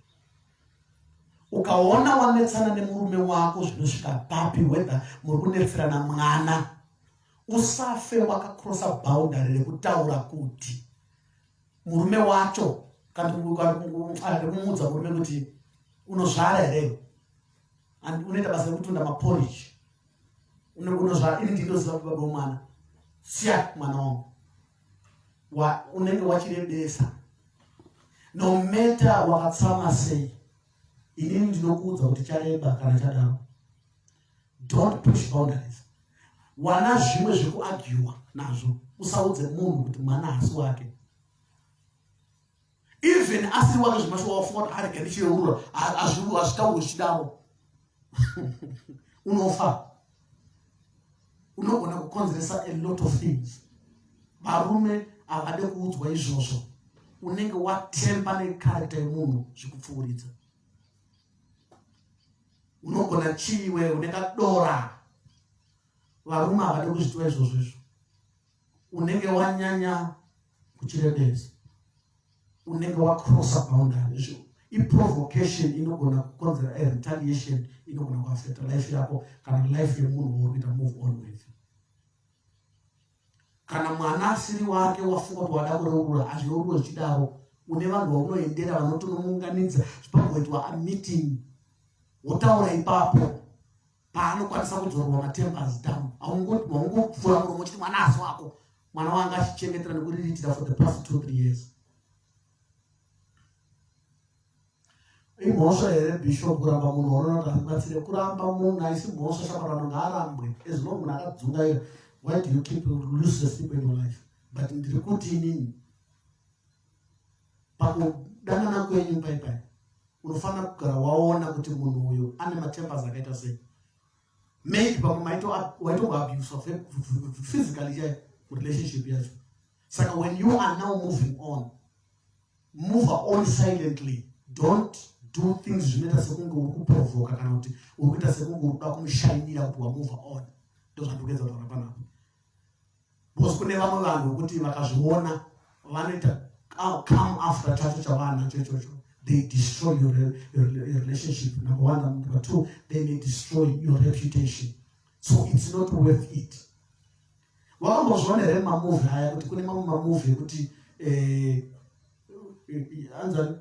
Ukaona wanetsana nemurume wako zvinosvika papi, whether muri kunetserana mwana, usafe wakacrossa boundary rekutaura kuti murume wacho, rekumuudza murume kuti unozvara here, unoita basa rekutunda maporridge, unozvara, ini ndinoziva baba womwana, siya mwana wangu, unenge wachirebesa. No matter wakatsama sei, inini ndinokuudza kuti chareba kana chadaro. Don't push boundaries. Wana zvimwe zvekuagiwa nazvo, usaudze munhu kuti mwana hasi wake. Even asiri wake zvemashuwa wafunga kuti arega ndichireurura, hazvitaurwe zvichidaro. Unofa. Unogona kukonzeresa a lot of things. Varume havade kuudzwa izvozvo. Unenge watemba necharacter yemunhu zvikupfuuridza. Unogona chii iwe une kadora. Varume havade kuzvitwa izvozvo izvo. Unenge wanyanya kuchirebesa. Unenge wacrossa boundary. Izvo iprovocation inogona kukonzera a retaliation inogona kuaffecta life yako kana life yemunhu wauri kuita move on with. Kana mwana asiri wake wafunga kuti wada kureurura, hazvireururwe zvichidaro. Une vanhu vaunoendera vanotonomuunganidza zvipagoitwa a meeting, wotaura ipapo paanokwanisa kudzorwa matempers down. Haungopfura muromo uchiti mwana asi wako, mwana wanga achichengetera nekuriritira for the past 2-3 years. Imhosva here bishop kuramba munhu waunona kuti akubatsire? Kuramba munhu haisi mhosva, shamarano ngaarambwe as long munhu akadzungaira. Why do you keep useless people in your life? But ndiri kuti inini pakudanana kwenyu paipai unofanira kugara waona kuti munhu uyu ane matempers akaita sei. Maybe pamwe waitomboabuswa physically chaiyo murelationship yacho. Saka when you are now moving on, move on silently. Don't do things zvinoita sekunge uri kuprovoka kana kuti uri kuita sekunge uri kuda kumushainira kuti wamove on. Ndozvandiri kuedza kutaura panapa. Because kune vamwe vanhu vekuti vakazviona vanoita come after chacho chavanacho ichocho. They destroy your relationship, number one. Number two, they may destroy your reputation. So it's not worth it. Wakambozviona here mamovie aya kuti kune mamwe mamovie ekuti anzani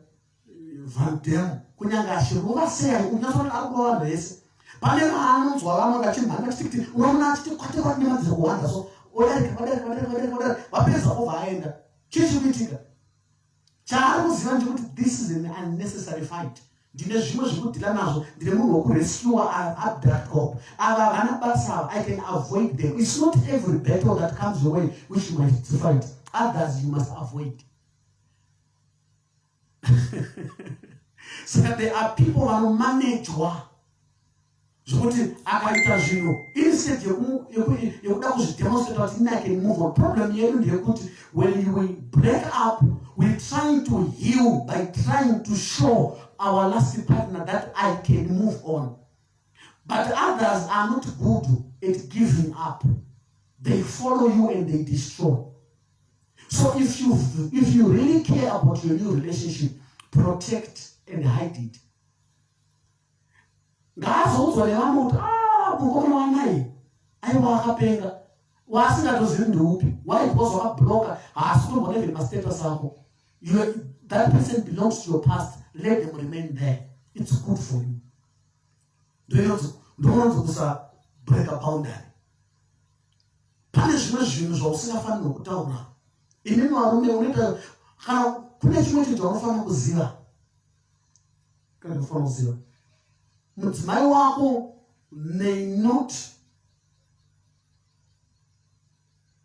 Van Damme kunyange achirova sei, unyatsoona ari kurova vanhu vese, pane vaanonzwa vamwe vachimhanya vachiti kuti unoona achiti kwate kwate nemadziro kuwanda, so odarika vadarika vadarika vadarika vadarika, vapedza obva aenda. Chii chiri kuitika? Chaari kuziva ndechekuti this is an unnecessary fight. Ndine zvimwe zvekudhila nazvo, ndine munhu wekurescua abductwa. Ava havana basa ava, I can avoid them. It's not every battle that comes your way which you must fight. Others you must avoid. Saka there are people vanomanejwa zvekuti akaita zvinhu instead yekuda kuzvidemonstrate kuti ini I can move on. Problem yedu ndeyekuti when we break up, we trying to heal by trying to show our last partner that I can move on. But others are not good at giving up. They follow you and they destroy. So if you really care about your new relationship, protect and hide it. Ngaazoudzwa nevamwe kuti mukomana wamai aiwa akapenga, waasingatozivi ndeupi. Why? Because wakabloka, haasi kutomboona even mastatus ako. That person belongs to your past. Let them remain there. It's good for you. Ndinonzi kusa break a boundary. Pane zvimwe zvinhu zvausingafanirwi kutaura. Imimi varume unoita kana kune chimwe chinhu chaunofanira kuziva, kana unofanira kuziva mudzimai wako may not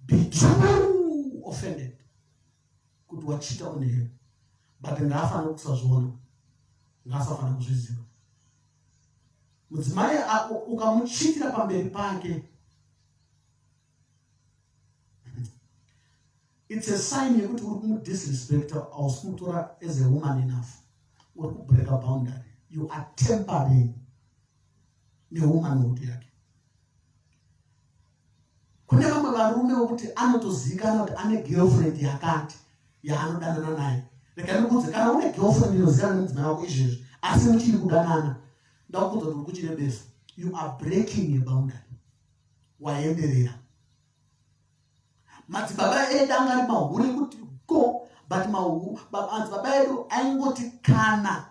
be too offended kuti wachita on her, but ngaafanira kusazviona, ngaasafanira kuzviziva. Mudzimai ukamuchitira pamberi pake, it's a sign yekuti uri kumudisrespecta, hausi kumutora as a woman enough. Uri kubreaka boundary. You are tampering newomanhood yake. Kune vamwe varume vekuti anotozivikanwa kuti ane girlfriend yakati yaanodanana naye. Rega ndikuudze, kana une girlfriend inoziva nemudzimai wako izvezvi asi muchiri kudanana, ndakuudza kuti uri kuchirebesa. You are breaking a boundary. Waenderera. Madzibaba edu anga ari mahure kuti go, but madzibaba edu aingoti kana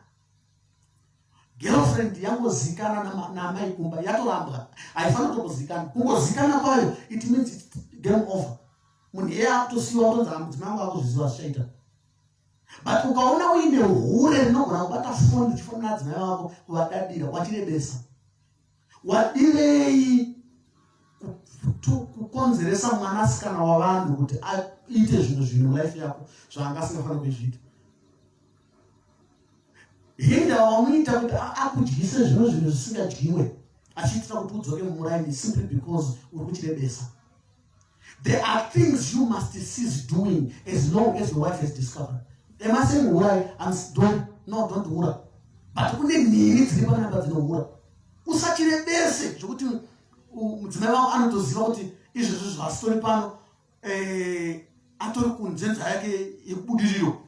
girlfriend yangozikana namai kumba yatorambwa, haifaniri kutongozikana. Kungozikana kwayo, it means it's game over. Munhu iye akutosiyiwa, kutonzi mudzimai wangu akuzviziva zvichaita. But ukaona uine hure rinogona kubata foni richifonera adzimai vako kuvadadira, wachirebesa. Wadirei kukonzeresa mwanasikana wavanhu kuti aite zvinhu zvino life yako zvaanga asingafaniri kuzviita? Hinda wamuita kuti akudyise zvino zvinhu zvisingadyiwe achiitira kuti udzoke mumuraini simply because uri kuchirebesa. There are things you must cease doing as long as your wife has discovered. Am I saying hurai? I'm don't, no, don't hura. But kune nhiri dziri panapa dzinohura. Usachirebese zvekuti mudzimai wako anotoziva kuti izvezvi zvasitori pano eh, atori kunzenza yake yekubudiriro.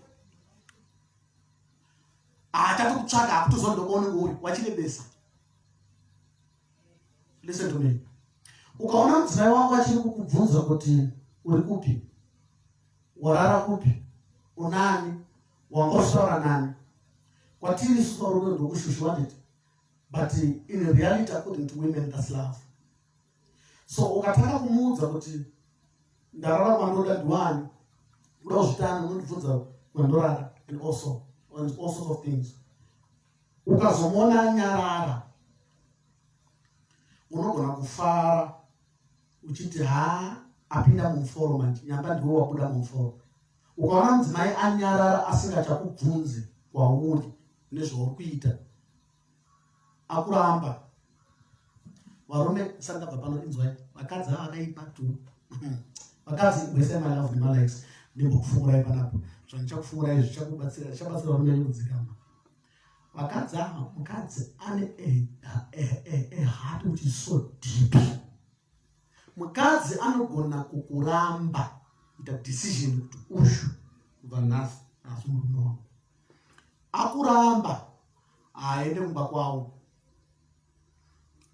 Haachatokutsvaga, akutoziva ndokwaunenge uri, wachirebesa. Listen to me. Ukaona mudzimai wako achiri kukubvunza kuti uri kupi, warara kupi, unani, wanga uchitaura nani, kwatiri isusu varume ndokushushiwa nditi, but in reality according to women that's love. So ukatanga kumuudza kuti ndarara kwandoda ndiwani, uda kuzvitani, unondibvunza kwandorara and also and all sorts of things. Ukazomuona anyarara unogona kufara uchiti ha, apinda mumuforo manje, nyamba ndiwo wabuda mumuforo. Ukaona mudzimai anyarara asingachakubvunzi kwauri nezvauri kuita, akuramba. Varume, sandabva pano, inzwai, vakadzi ava vakaipa tu. Vakadzi, wese my love nemalikes, ndimbokufungurai panapa zvandichakufungurai zvichakubatsira, zvichabatsira varume nekudzikama. Vakadzi ava, mukadzi ane a heart which is so deep. Mukadzi anogona kukuramba, ita decision kuti uyu kubva nhasi asi murume wangu, akuramba, haaende kumba kwavo.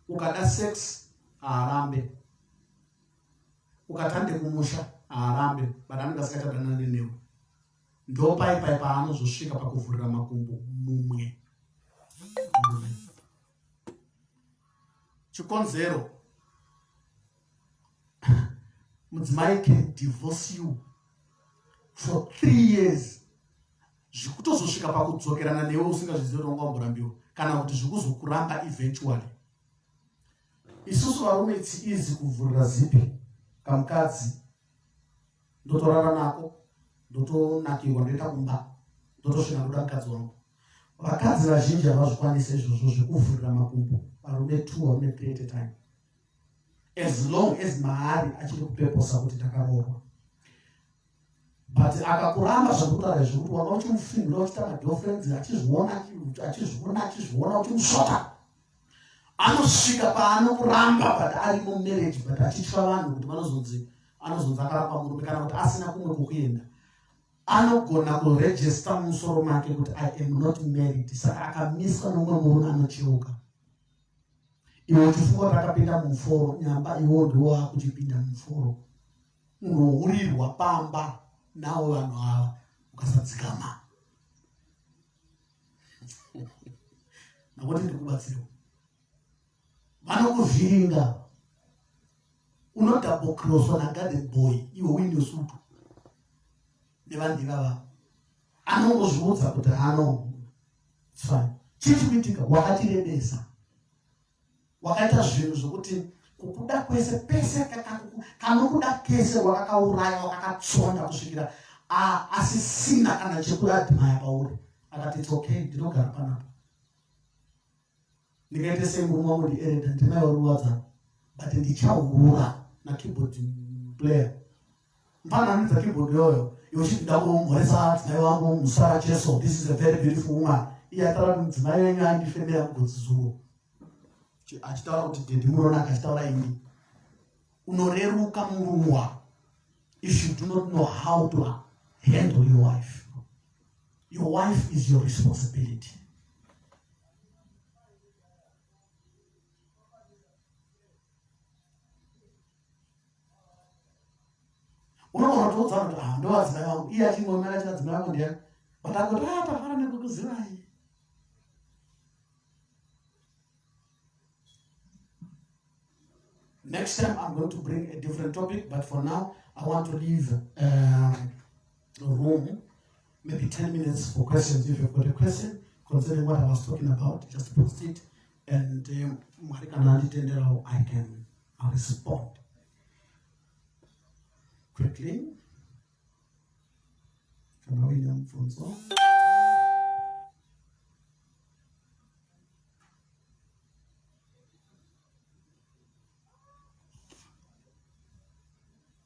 Ukada sex haarambe, ukatande kumusha haarambe, but anenge asingachadanane newe. Ndopai pai paanozosvika pakuvhurira makumbo mumwe murume. Chikonzero, mudzimai can divorce you for 3 years, zvikutozosvika pakudzokerana newe usingazvizivi kuti wanga wamborambiwa kana kuti zvikuzokuramba eventually. Isusu varume it's easy kuvhurira zipi kamukadzi, ndotorara nako, ndotonakirwa, ndoenda kumba, ndotosvika ndoda mukadzi wangu. Vakadzi vazhinji havazvikwanisi izvozvo zvekuvhurira makumbo varume two, varume three at a time, as long as maari achiri kupeposa kuti ndakaroorwa. But akakuramba, zvakutaura zvekuti wanga uchimufinhura, uchiita magirlfriends, achizviona, achizviona, achizviona, uchimusvota, anosvika paanokuramba, but ari mumarriage, but achitya vanhu kuti vanozonzi anozonzi akaramba murume kana kuti asina kumwe kwokuenda. Anogona kuregister mumusoro make kuti I am not married. Saka akamiswa nomumwe murume, anocheuka. Iwe uchifunga kuti akapinda mumuforo, nyamba iwo ndiwo akuchipinda mumuforo. Unohurirwa pamba navo vanhu ava ukasadzikama. Nakuti ndikubatsirwa, vanokuvhiringa, unodouble crosswa nagarden boy iwe uine sutu nevanhu ivava. Anongozviudza kuti hano, it's fine. Chii chikuitika? Wakachirebesa, wakaita zvinhu zvokuti kukuda kwese pese kanokuda kese wakakauraya, wakakatsonda kusvikira asisina kana chekuadmire pauri. Akati it's okay, ndinogara panapa, ndingaite sei murume wangu ndielder, ndinaiwaruwadza, but ndichahura nakeyboard player. Mfana anidza keyboard yoyo, iwe uchiti kumhoresa dzimai wangu musara Jesu, this is a very beautiful woman. Iye ataura kuti mudzimai wenyu aindifemera mugotsi zuro achitaura kuti daddy munonaka, achitaura ini. Unoreruka murumwa if you do not know how to handle your wife. Your wife is your responsibility. Unogona kutoudza kuti ah, ndovadzimai vangu, iye achingomera achiti adzimai vangu ndiyani, but akoti ah, tafara nekukuzivai. Next time I'm going to bring a different topic, but for now I want to leave room. maybe 10 minutes for questions. If you've got a question concerning what I was talking about, just post it, and Mwari kana anditenderawo, I can respond quickly. Kana uine mubvunzo.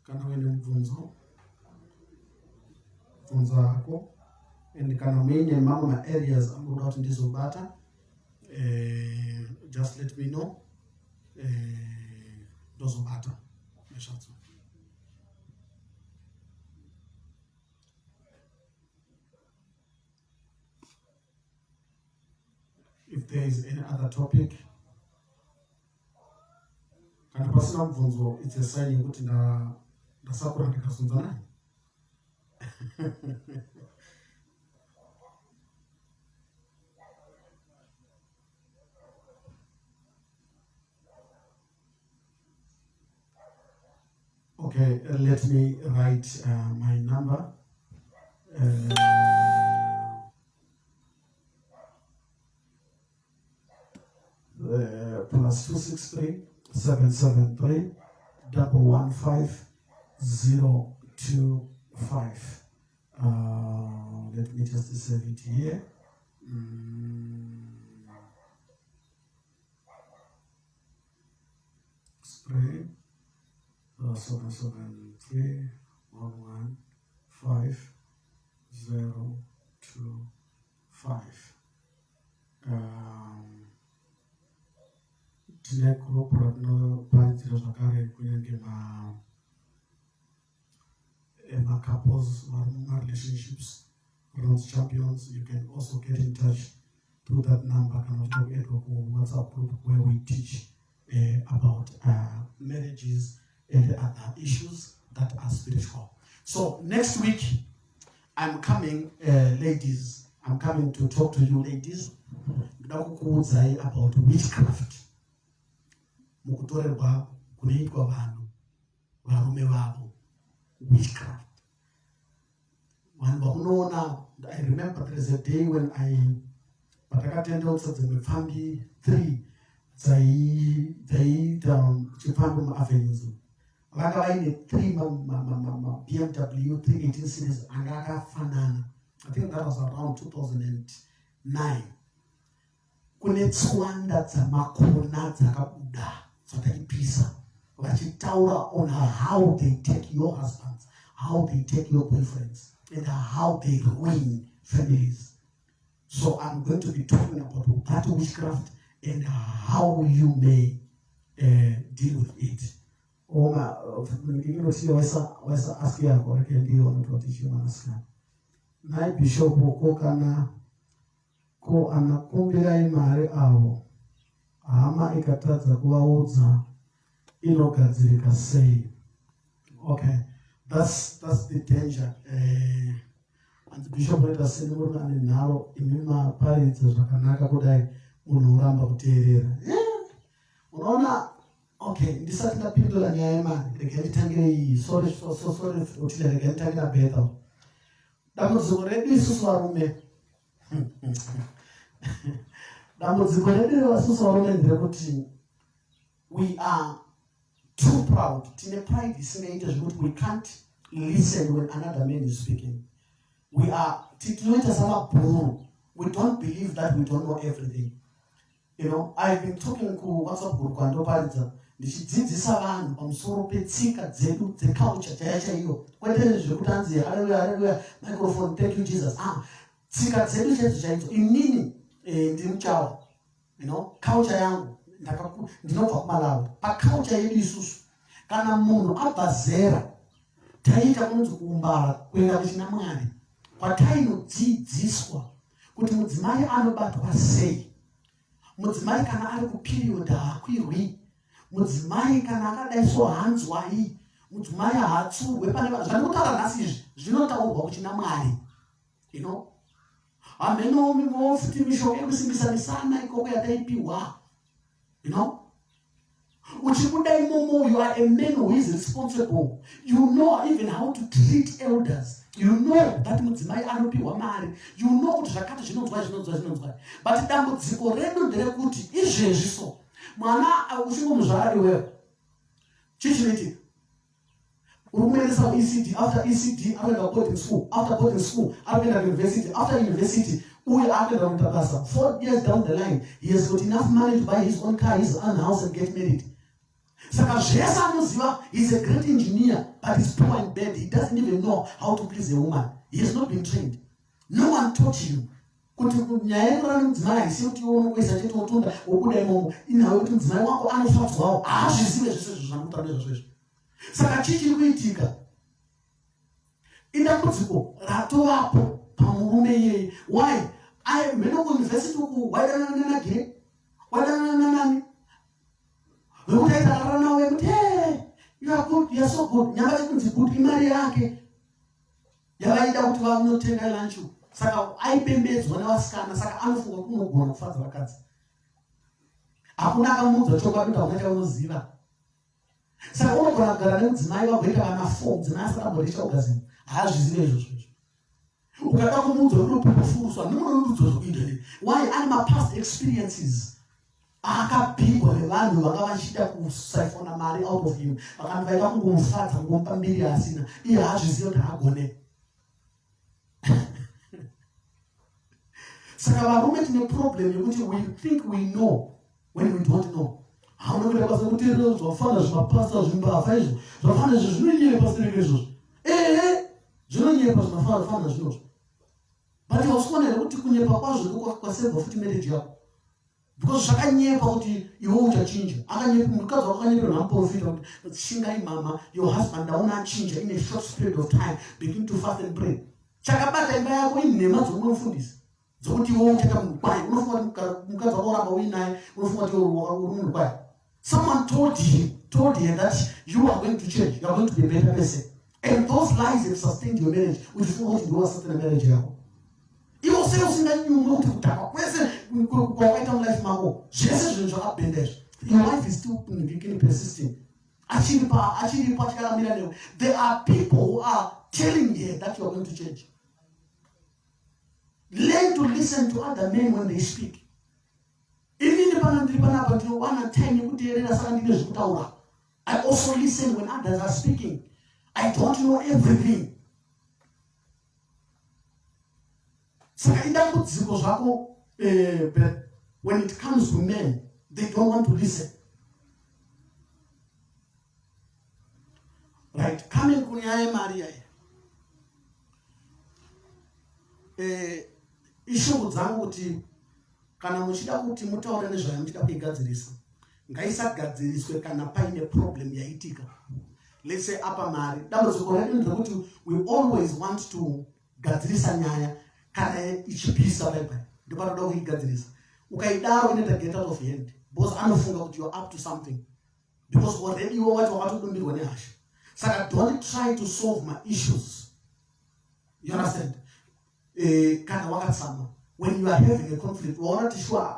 Kana uine mubvunzo, bvunza hako. And kana muine mamwe maareas amunoda kuti ndizobata, just let me know, ndozobata nezvadzo. If there is any other topic, kana pasina mubvunzo, it's a sign yekuti ndasakura ndikazunza naye. Okay, let me write my number. +263 773 115 025. Let me just save it here. Spray 773 115 025. Tine group ratinoparidzira zvakare, kunyange macouples vari mumarelationships, rinonzi Champions. You can also get in touch through that number kana uchida kuedwa kuWhatsApp group where we teach about marriages and other issues that are spiritual. So next week I'm coming, ladies, I'm coming to talk to you ladies. Ndoda kukuudzai about witchcraft, mukutorerwa kunoitwa vanhu varume vavo, witchcraft. Vanhu vamunoona, I remember there is a day when I patakatendeutsa dzimwe pfambi 3 dzaiita chipfambi muaavenues, vanga vaine 3 maBMW 318 series anga akafanana. I think that was around 2009. Kune tswanda dzamakona dzakabuda dzataipisa vachitaura on how they take your husbands, how they take your boyfriends and how they ruin families. So I'm going to be talking about that witchcraft and how you may deal with it. Oma ndinoti waisa ask yako, reke ndione kuti chimwanasikana. Nhai Bishop, ko kana ko anakumbirai mari avo, hama ikatadza kuvaudza, inogadzirika sei? Okay, that's the danger. Hanzi Bishop unoita sei nemurume ane nharo? Imi maparidza zvakanaka kudai, munhu oramba kuteerera. Unoona, okay, ndisati ndapindura nyaya yemari, regai nditangire iyi. Sorry, so sorry Otile, regai nditangire naBethel. Dambudziko redu isusu varume, dambudziko redu isusu varume nderekuti we are too proud. Tine pride isingaite zvekuti we can't listen when another man is speaking. We are tinoita samabhuru. We don't believe that we don't know everything. I've been talking kuWhatsApp group kwandoparidza, ndichidzidzisa vanhu pamusoro petsika dzedu dzeculture chaiya chaiyo, kwete zvekuti anzi haleluya, haleluya, microphone, thank you Jesus. Ah, tsika dzedu chaidzo chaidzo. Inini ndiri muChawa. Culture yangu, ndinobva kuMalawi. Paculture yedu isusu, kana munhu abva zera, taiita kunonzi kuumbara, kuenda kuchina Mwari, kwatainodzidziswa kuti mudzimai anobatwa sei. Mudzimai kana ari kuperiod haakwirwi. Mudzimai kana akadai so haanzwai. Mudzimai haatsurwe pane zvandikutaura nhasi izvi zvinotaurwa kuchina Mwari. Hameno futi mishonga yekusimbisa misana ikoko yataipiwa. Uchibuda imomo, you are a man who is responsible. You know even how to treat elders. You know that mudzimai anopiwa mari. You know kuti zvakati zvinonzwa, zvinonzwa, zvinonzwa. But dambudziko redu nderekuti izvezvi so mwana uchingomuzvara iwewe, chii chinoitika? Uri kumuendesa kuECD. After ECD anoenda kuboarding school. After boarding school ari kuenda kuuniversity. After university uye akuenda kuita basa. 4 years down the line, he has got enough money to buy his own car, his own house and get married. Saka zvese anoziva. He's a great engineer, but he's poor and bad. He doesn't even know how to please a woman. He has not been trained. No one taught you kuti nyaya yekurara nemudzimai haisi kuti unongoisa chete, wotunda, wobuda imomo. Inhau yekuti mudzimai wako anofadzwawo. Haazvizive zvese izvo zvamutaura nezvazvo izvo. Saka chii chiri kuitika? Idambudziko ratovapo pamurume iyeye. Why? Mheno kuuniversity uku waidanana nanagire, waidanana nanani vekuti aita rara nawo, yekuti, "Hey, you are good, you are so good." Nyamba chikunzi good, imari yake yavaida kuti vanotenga lunch. Saka aipembedzwa nevasikana. Saka anofunga kuti unogona kufadza vakadzi. Hakuna akamuudza chokwadi kuti hauna chaunoziva. Saka unogona kugara nemudzimai, vagoita vana four, mudzimai asati amboreacha orgasm. Haazvizive izvozvo izvo. Ukada kumuudza, unopopofurutswa nemunondudzwa zvokuita. Why? Ane mapast experiences akabhigwa nevanhu vanga vachida kusiphona mari out of him. Vakanhu vaida kungomufadza, kungomupa mbiri asina. Iye haazviziva kuti haagone. Saka varume tine problem yekuti we think we know when we don't know. Hauna kuita basa kuteerera zvafana zvimapasta, zvimbavha izvo, zvafana izvo zvinonyepa sereke izvozvo. Ehe, zvinonyepa zvimafana zvinozvo, but hausi here kuti kunyepa kwazvo kwasevha futi marriage yako? Because zvakanyepa kuti iwe uchachinja. Akanyepa mukadzi wako, akanyepera namuprofita kuti, "Shingai mama, your husband aona achinja in a short period of time. Begin to fast and pray." Chakabata imba yako inhema dzomumwe mufundisi dzokuti iwe uchaita munhu kwaye. Unofunga kuti mukadzi wako uramba uinaye, unofunga kuti uri munhu kwaye. Someone told him, told her that you are going to change, you are going to be a better person, and those lies have sustained your marriage. Uchifunga kuti ndiwe wasustain marriage yako. Iwo sei usinganyumwe kuti kudhakwa kwese kwawakaita mulife mako, zvese zvinhu zvakabhenda izvi, your wife is still persisting, achiripo, achiripo, achikaramira newe? There are people who are telling her that you are going to change. Learn to listen to other men when they speak. Inini pano ndiri panapa, ndinowana time yekuteerera, saka ndine zvekutaura. I also listen when others are speaking. I don't know everything. Saka idambudziko zvako, when it comes to men, they don't want to listen. Right, coming kunyaya yemari yaya, ishungu dzangu kuti kana muchida kuti mutaure nezvayo, muchida kuigadzirisa, ngaisagadziriswe kana paine problem yaitika. Let's say apa mari, dambudziko redu nderekuti we always want to gadzirisa nyaya kana ichipisa. Paipai ndopanoda kuigadzirisa. Ukaidaro inoita get out of hand, because anofunga kuti you are up to something, because already iwe wacho wakatodumbirwa nehasha. Saka don't try to solve my issues, you understand, kana wakatsamwa. When you are having a conflict, waona kuti sure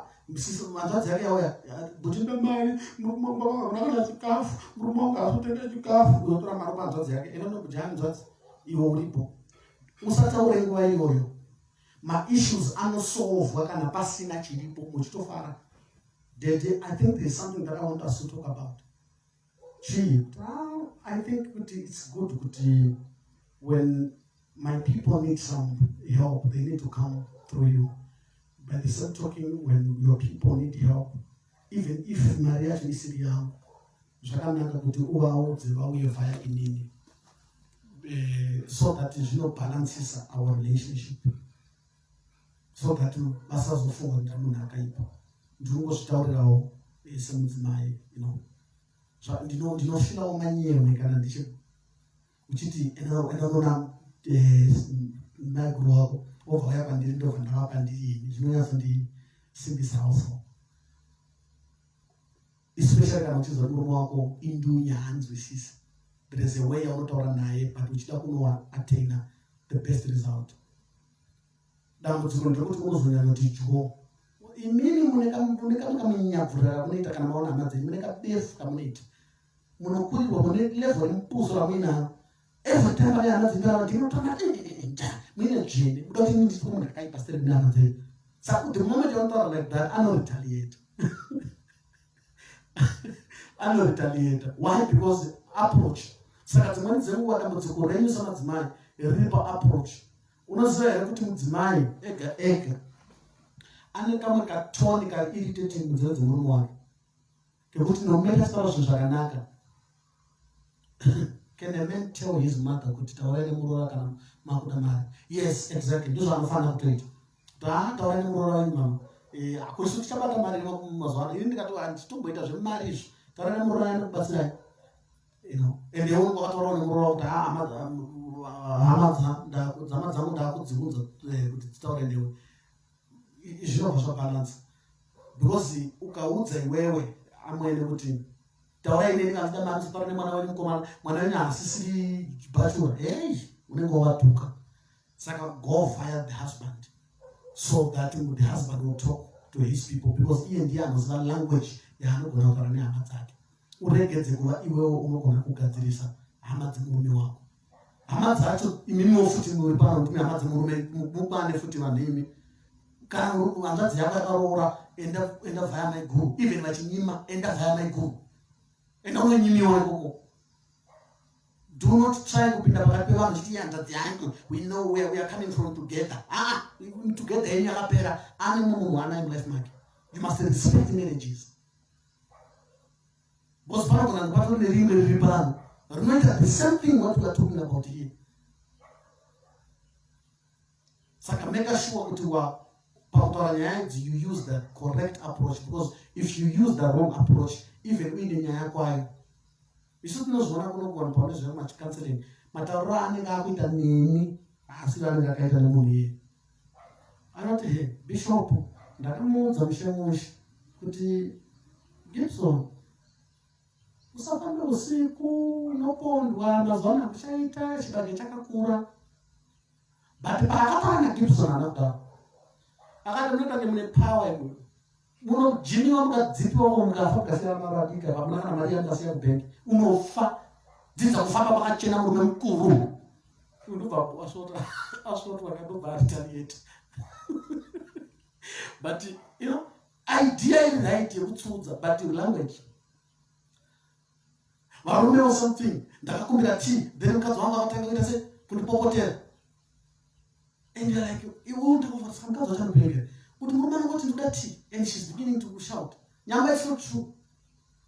hanzvadzi yake yauya, "But ndo mari, murume wangu hakuna kana chikafu, murume wangu haasi chikafu." Unotora mari kuhanzvadzi yake, enda unokudya hanzvadzi iwe uripo. Usataure nguva iyoyo. Maissues anosolvwa kana pasina chiripo, muchitofara. "Dede, I think there is something that I want us to talk about." "Chii?" "Ah, I think kuti it's good kuti when my people need some help, they need to come through you. By the same token, when your people need help, even if mari yacho isiri yangu, zvakanaka kuti uvaudze vauye vaya inini, so that zvinobalancisa our relationship, so that vasazofunga kuti munhu akaipa. Ndinongozvitaurirawo semudzimai. Ndinofeelawo manyemwe kana ndichi uchiti endanona maiguru wako, wobva uya kwandiri, ndobva ndava pandiri ini. Zvinonyatsondisimbisawo so, especially kana uchizwa murume wako indunya, haanzwisisi. There is a way yaunotaura naye, but uchida kunoattaina the best result. Dambudziko nderekuti unozonyanya kuti dyo. Imimi mune kamwe kamunyabvurira kamunoita kana maona hama dzenyu, mune kabefu kamunoita, munokurirwa, mune level remupuzo ramuinaro. Every time vane hama dzenyu vana ndinotanga muine dzvene, muda kuti ini nditwe munhu akaipa seri mune hama dzenyu. Saka the moment yaunotaura like that, anoretaliate. Anoretaliate. Why? Because approach. Saka dzimweni dzenguva dambudziko renyu samadzimai riri paapproach. Unoziva here kuti mudzimai ega ega ane kamwe katoni kari irritating munzeve dzemurume wake, kekuti nometa achitaura zvinhu zvakanaka. Can a man tell his mother kuti taurai nemuroora kana makuda mari? Yes, exactly, ndozvaanofanira kutoita. Kuti haa, taurai nemuroora wenyu mama, hakusi kuti tichabata mari mazuva ano. Ini ndikati handitomboita zvemari izvi, taurai nemuroora wenyu kubatsirai. You know, and iwe wakataurawo nemuroora kuti hama dzama dzangu ndakudziunza kuti dzitaure newe. Zvinobva zvabalance, because ukaudza iwewe amwene kuti taurai neni kana ndida mari, taura nemwana wenyu mukomana, mwana wenyu haasisiri bachelor, hey, unenge wavatuka. Saka go via the husband so that the husband will talk to his people, because iye ndiye anoziva language yaanogona kutaura nehama dzake. Uregedze kuva iwewo unogona kugadzirisa hama dzemurume wako. Hama dzacho imimiwo futi muri pano, ndimi hama dzemurume, mukwane futi vanhu imi. Kana hanzvadzi yako yakaroora, enda, enda vhaya maiguru. Even vachinyima, enda vhaya maiguru, enda unonyimiwa ikoko. Do not try kupinda pakati pevanhu chiti hanzvadzi yangu, we know where we are coming from together. Ah, together yenyu yakapera. Ane mumwe munhu waanaye mulife make. You must respect marriages, because panogona kubatwa nerimwe riri pano rinoita the same thing what we are talking about here. Saka make sure kuti wa pakutaura nyaya idzi you use the correct approach, because if you use the wrong approach, even uine nyaya kwayo, isu tinozviona kunogona paune zvemachicounseling, matauriro aanenge akuita neni haasiri anenge akaita nemunhu iyeye. Anoti, "He bishop, ndakamuudza mushe mushe kuti Gibson, usafambe usiku, unopondwa, mazuva ano hakuchaita, chibage chakakura." But paakataura naGibson haana kudaro. Akati, "Munoita kunge mune power imwe, munojimiwa, mukadzipiwa, mukafa, mukasiya vana vadiki, hamuna kana mari yamukasiya kubhengi, unofa. Dzidza kufamba pakachena, murume mukuru." Ndobva asvotwa, ndobva aretaliate. But you know, idea iri right yekutsudza, but language. Varume or something, "Ndakakumbira tea, then mukadzi wangu akatanga kuita se kundipopotera." And you're like, iwe ndakafarisa mukadzi wacho anopenga kuti murume anongoti ndoda tea and she's beginning to shout. Nyamba it's not true.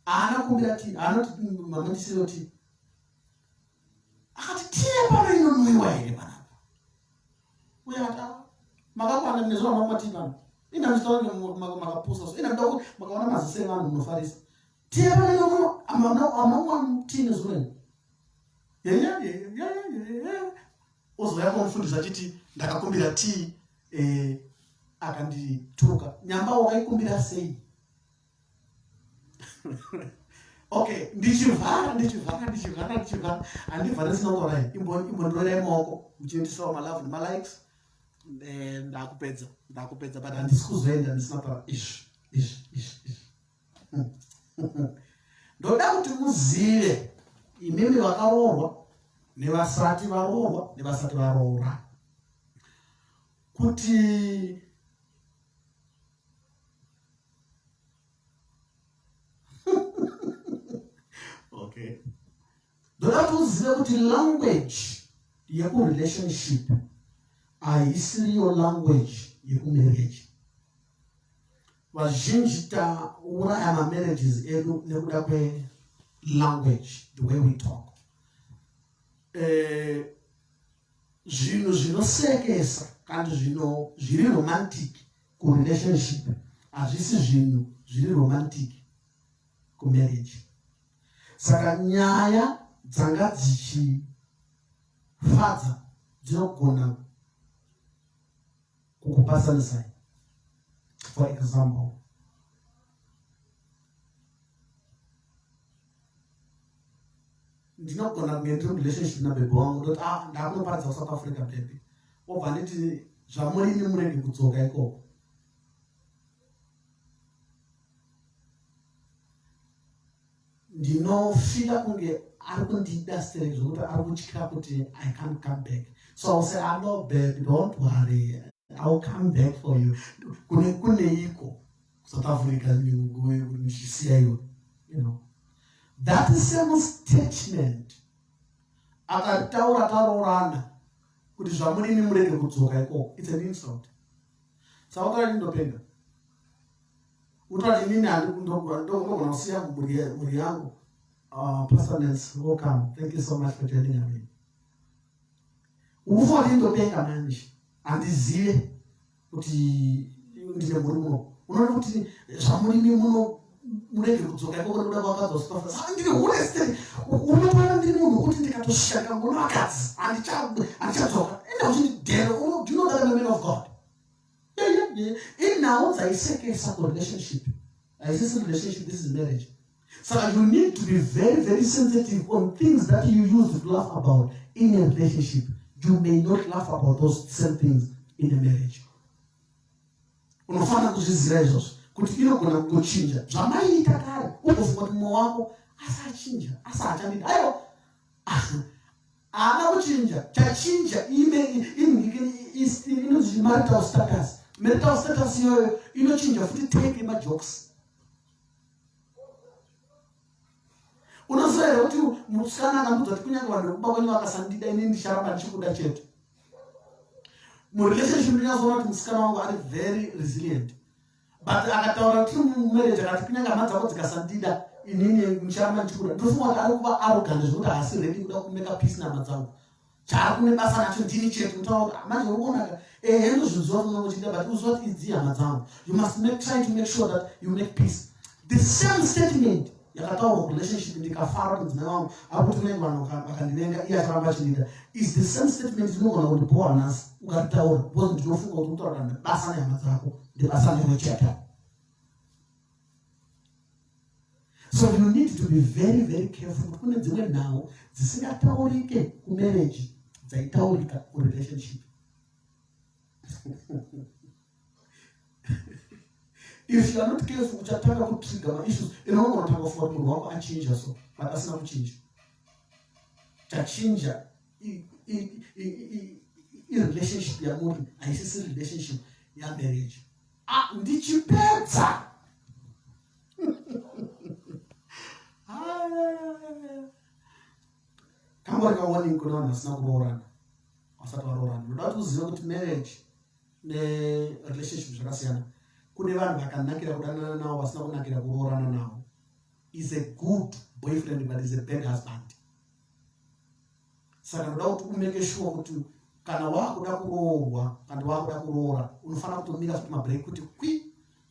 Haana kukumbira tea, haana kuti mama ndisirewo tea. Akati, "Tea pano inonwiwa here panapa?" Uye ati, "Ah, makakwana nezvo mamwa tea pano. Ina makapusa so ina ndoda kuti makaona maziso evanhu munofarisa. Tea pano inonwiwa? Amamwa tea nezuro." Ozouya kumufundisi achiti, "Ndakakumbira tea, akandituka." Nyamba wakaikumbira sei? Okay, ndichivhara, ndichivhara, ndichivhara, ndichivhara, handivhara ndisina kutaura. Imbondirorai maoko muchiendisawo malove nemalikes. Ndakupedza, ndakupedza, but handisi kuzoenda ndisina kutaura izvi, izvi, izvi, izvi. Ndoda kuti muzive imimi vakaroorwa nevasati varoorwa nevasati varoora kuti okay, ndoda kuti uzive kuti language yekurelationship haisiriyo language yekumarriage. Vazhinji tauraya mamarriages edu nekuda kwelanguage, the way we talk. Zvinhu zvinosekesa kana zvino zviri romantic kurelationship hazvisi zvinhu zviri romantic kumarriage. Saka nyaya dzanga dzichifadza dzinogona kukupasanisai. For example, ndinogona kunge ndiri murelationship nabhebhi wangu, ndoti, "Ah, ndakunoparidza kuSouth Africa, bhebhi." Obva nditi, "Zvamurini, murege kudzoka ikoko." Ndinofila kunge ari kundida sterek zvekuti ari kutya kuti I can't come back. So I'll say, ah, no babe, don't worry, I'll come back for you. Kune kuneiko South Africa ndichisiya iwe? You know that same statement akataura taroorana kuti zvamurimi murege kudzoka ikoko, it's an insult. Saka utaura ndindopenga, utaura kuti inini ndogona kusiya mhuri yangu. Pastor Nance, welcome. Thank you so much for joining me. Ufa kuti ndopenga manje, handizive kuti ndine mhuri muno. Unoona kuti zvamurimi muno murege kudzoka ikoko nekuda kwakadzi wasikafa. Saka ndiri hure. Unotoona ndiri munhu wekuti ndikatosvika ndikangoona vakadzi handichadzoka. Enda uchindidhera. Do you know that I'm a man of God? Inhau dzaisekesa kurelationship haisisi relationship, this is marriage. Saka you need to be very, very sensitive on things that you use to laugh about in a relationship. You may not laugh about those same things in a marriage. Unofanira kuzviziva izvozvo kuti inogona kungochinja zvamaiita kare, ugofunga kuti mumwe wako asi achinja, asi haachandidi. Aiwa, haana kuchinja. Chachinja inonzi marital status. Marital status iyoyo inochinja futi take emajokes. Unoziva here kuti musikana akambudza kuti kunyange vanhu vekuba kwenyu vakasandida, inini ndicharamba ndichikuda chete? Murelationship ndinyazoona kuti musikana wangu ari very resilient, but akataura tiri mumarriage akati kunyange hama dzako dzikasandida, inini ndicharamba ndichikuda, ndofunga kuti ari kuva arrogant zvekuti haasi ready kuda kumake peace nehama dzangu. Chaari kune basa nacho ndini chete. Mutaura kuti manje uri kuonaka, ehe, ndozvinziva kuti unongochida, but uziva kuti idzi hama dzangu. You must try to make sure that you make peace. The same statement yakataurwa kurelationship ndikafara kuti mudzimai wangu ari kuti kunenge vanhu vakandivenga, iye acharamba achindida, is the same statement inogona kuti bhowa nhasi ukaritaura, because ndinofunga kuti utaura kana basa nehama dzako ndebasa newe chete. So you need to be very, very careful kuti kune dzimwe nhau dzisingataurike kumarriage dzaitaurika kurelationship. If you are not careful, uchatanga kutrigger maissues. Inogona kutanga kufunga kuti munhu wako achinja, so but asina kuchinja. Chachinja irelationship yamuri, haisisi relationship yamarriage. Ah, ndichipedza, kangori kawarning kuna vanhu vasina kuroorana, vasati varoorana. Ndoda kuti uzive kuti marriage nerelationship zvakasiyana. Kune vanhu vakanakira kudanana navo vasina kunakira kuroorana navo. Is a good boyfriend but is a bad husband. Saka ndoda kuti umake sure kuti kana waakuda kuroorwa, kana waakuda kuroora, unofanira kutomira futi mabreak kuti kwi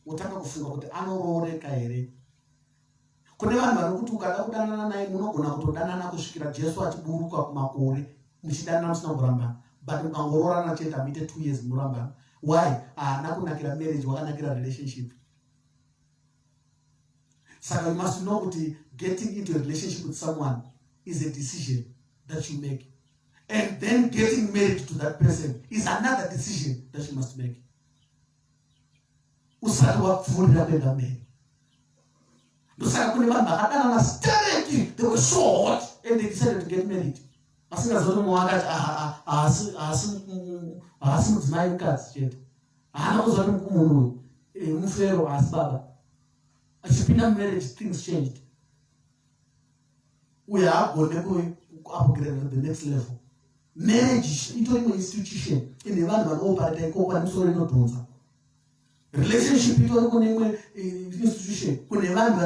utanga kufunga kuti anorooreka here. Kune vanhu vari kuti ukada kudanana naye, munogona kutodanana kusvikira Jesu achiburuka kumakore muchidanana musina kurambana, but mukangoroorana chete, hamuite 2 years munorambana. Why? Haana kunakira marriage, wakanakira relationship. Saka you must know kuti getting into a relationship with someone is a decision that you make, and then getting married to that person is another decision that you must make usati wapfuurira kuenda mberi. Ndosaka kune vanhu vakadanana stereki, they were so hot and they decided to get married vasingaziva kuti mumwe akati haasi mudzimai, mukadzi chete. Haana kuziva kuti munhu uyu mufero, haasi baba. Achipinda mumarriage, things changed. Uyo haagone kuupgrade to the next level. Marriage itori imwe institution ine vanhu vanooparata ikoko vane misoro inodhonza. Relationship itori kune imwe institution kune vanhu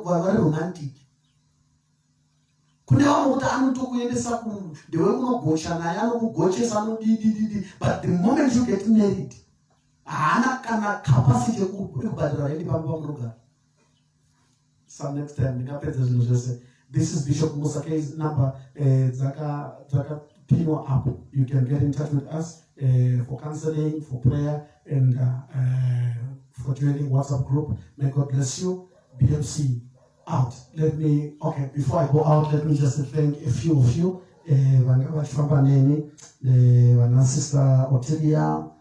vari romantic. Kune vamwe kuti anotokuendesa ndewe kunogocha naye, anokugochesa, anodidididi, but the moment you get married, haana kana capacity yekubhadhara rendi pamba pamunogara. Some next time ndingapedza zvinhu zvese. This is Bishop Musa K's number dzakapinwa apo. You can get in touch with us for counseling, for prayer and for joining WhatsApp group. May God bless you. BMC out. Let me, okay, before I go out, let me just thank a few of you vanga vachifamba neni, vana Sister Otilia,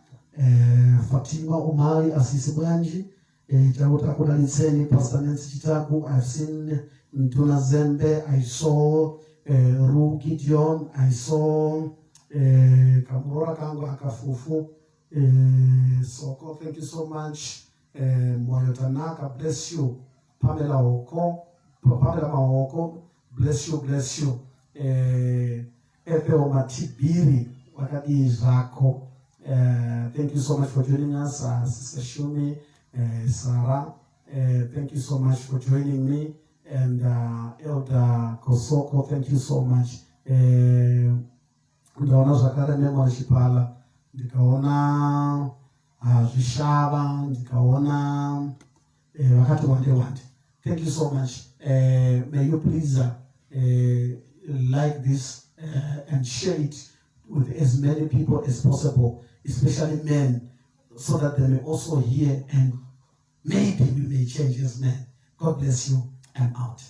Fatima Umali, Asisi Bwanji. Chauta akudalitseni. Pastor Nancy Chitaku, I've seen Ntuna Zembe, I saw Ru Gideon, I saw kamurora kangu akafufu Soko, thank you so much. Moyo Tanaka, bless you. Pamela Oko, Pamela Maoko, bless you, bless you. Ethel Matibiri, wakadii zvako? Thank you so much for joining us, Sister Shumi, Sarah. Thank you so much for joining me. And Elder Kosoko, thank you so much. Ndaona zvakare Memory Chipala, ndikaona Zvishava, ndikaona vakati wande wande. Thank you so much. May you please like this and share it with as many people as possible, especially men, so that they may also hear and maybe we may change as men. God bless you. I'm out.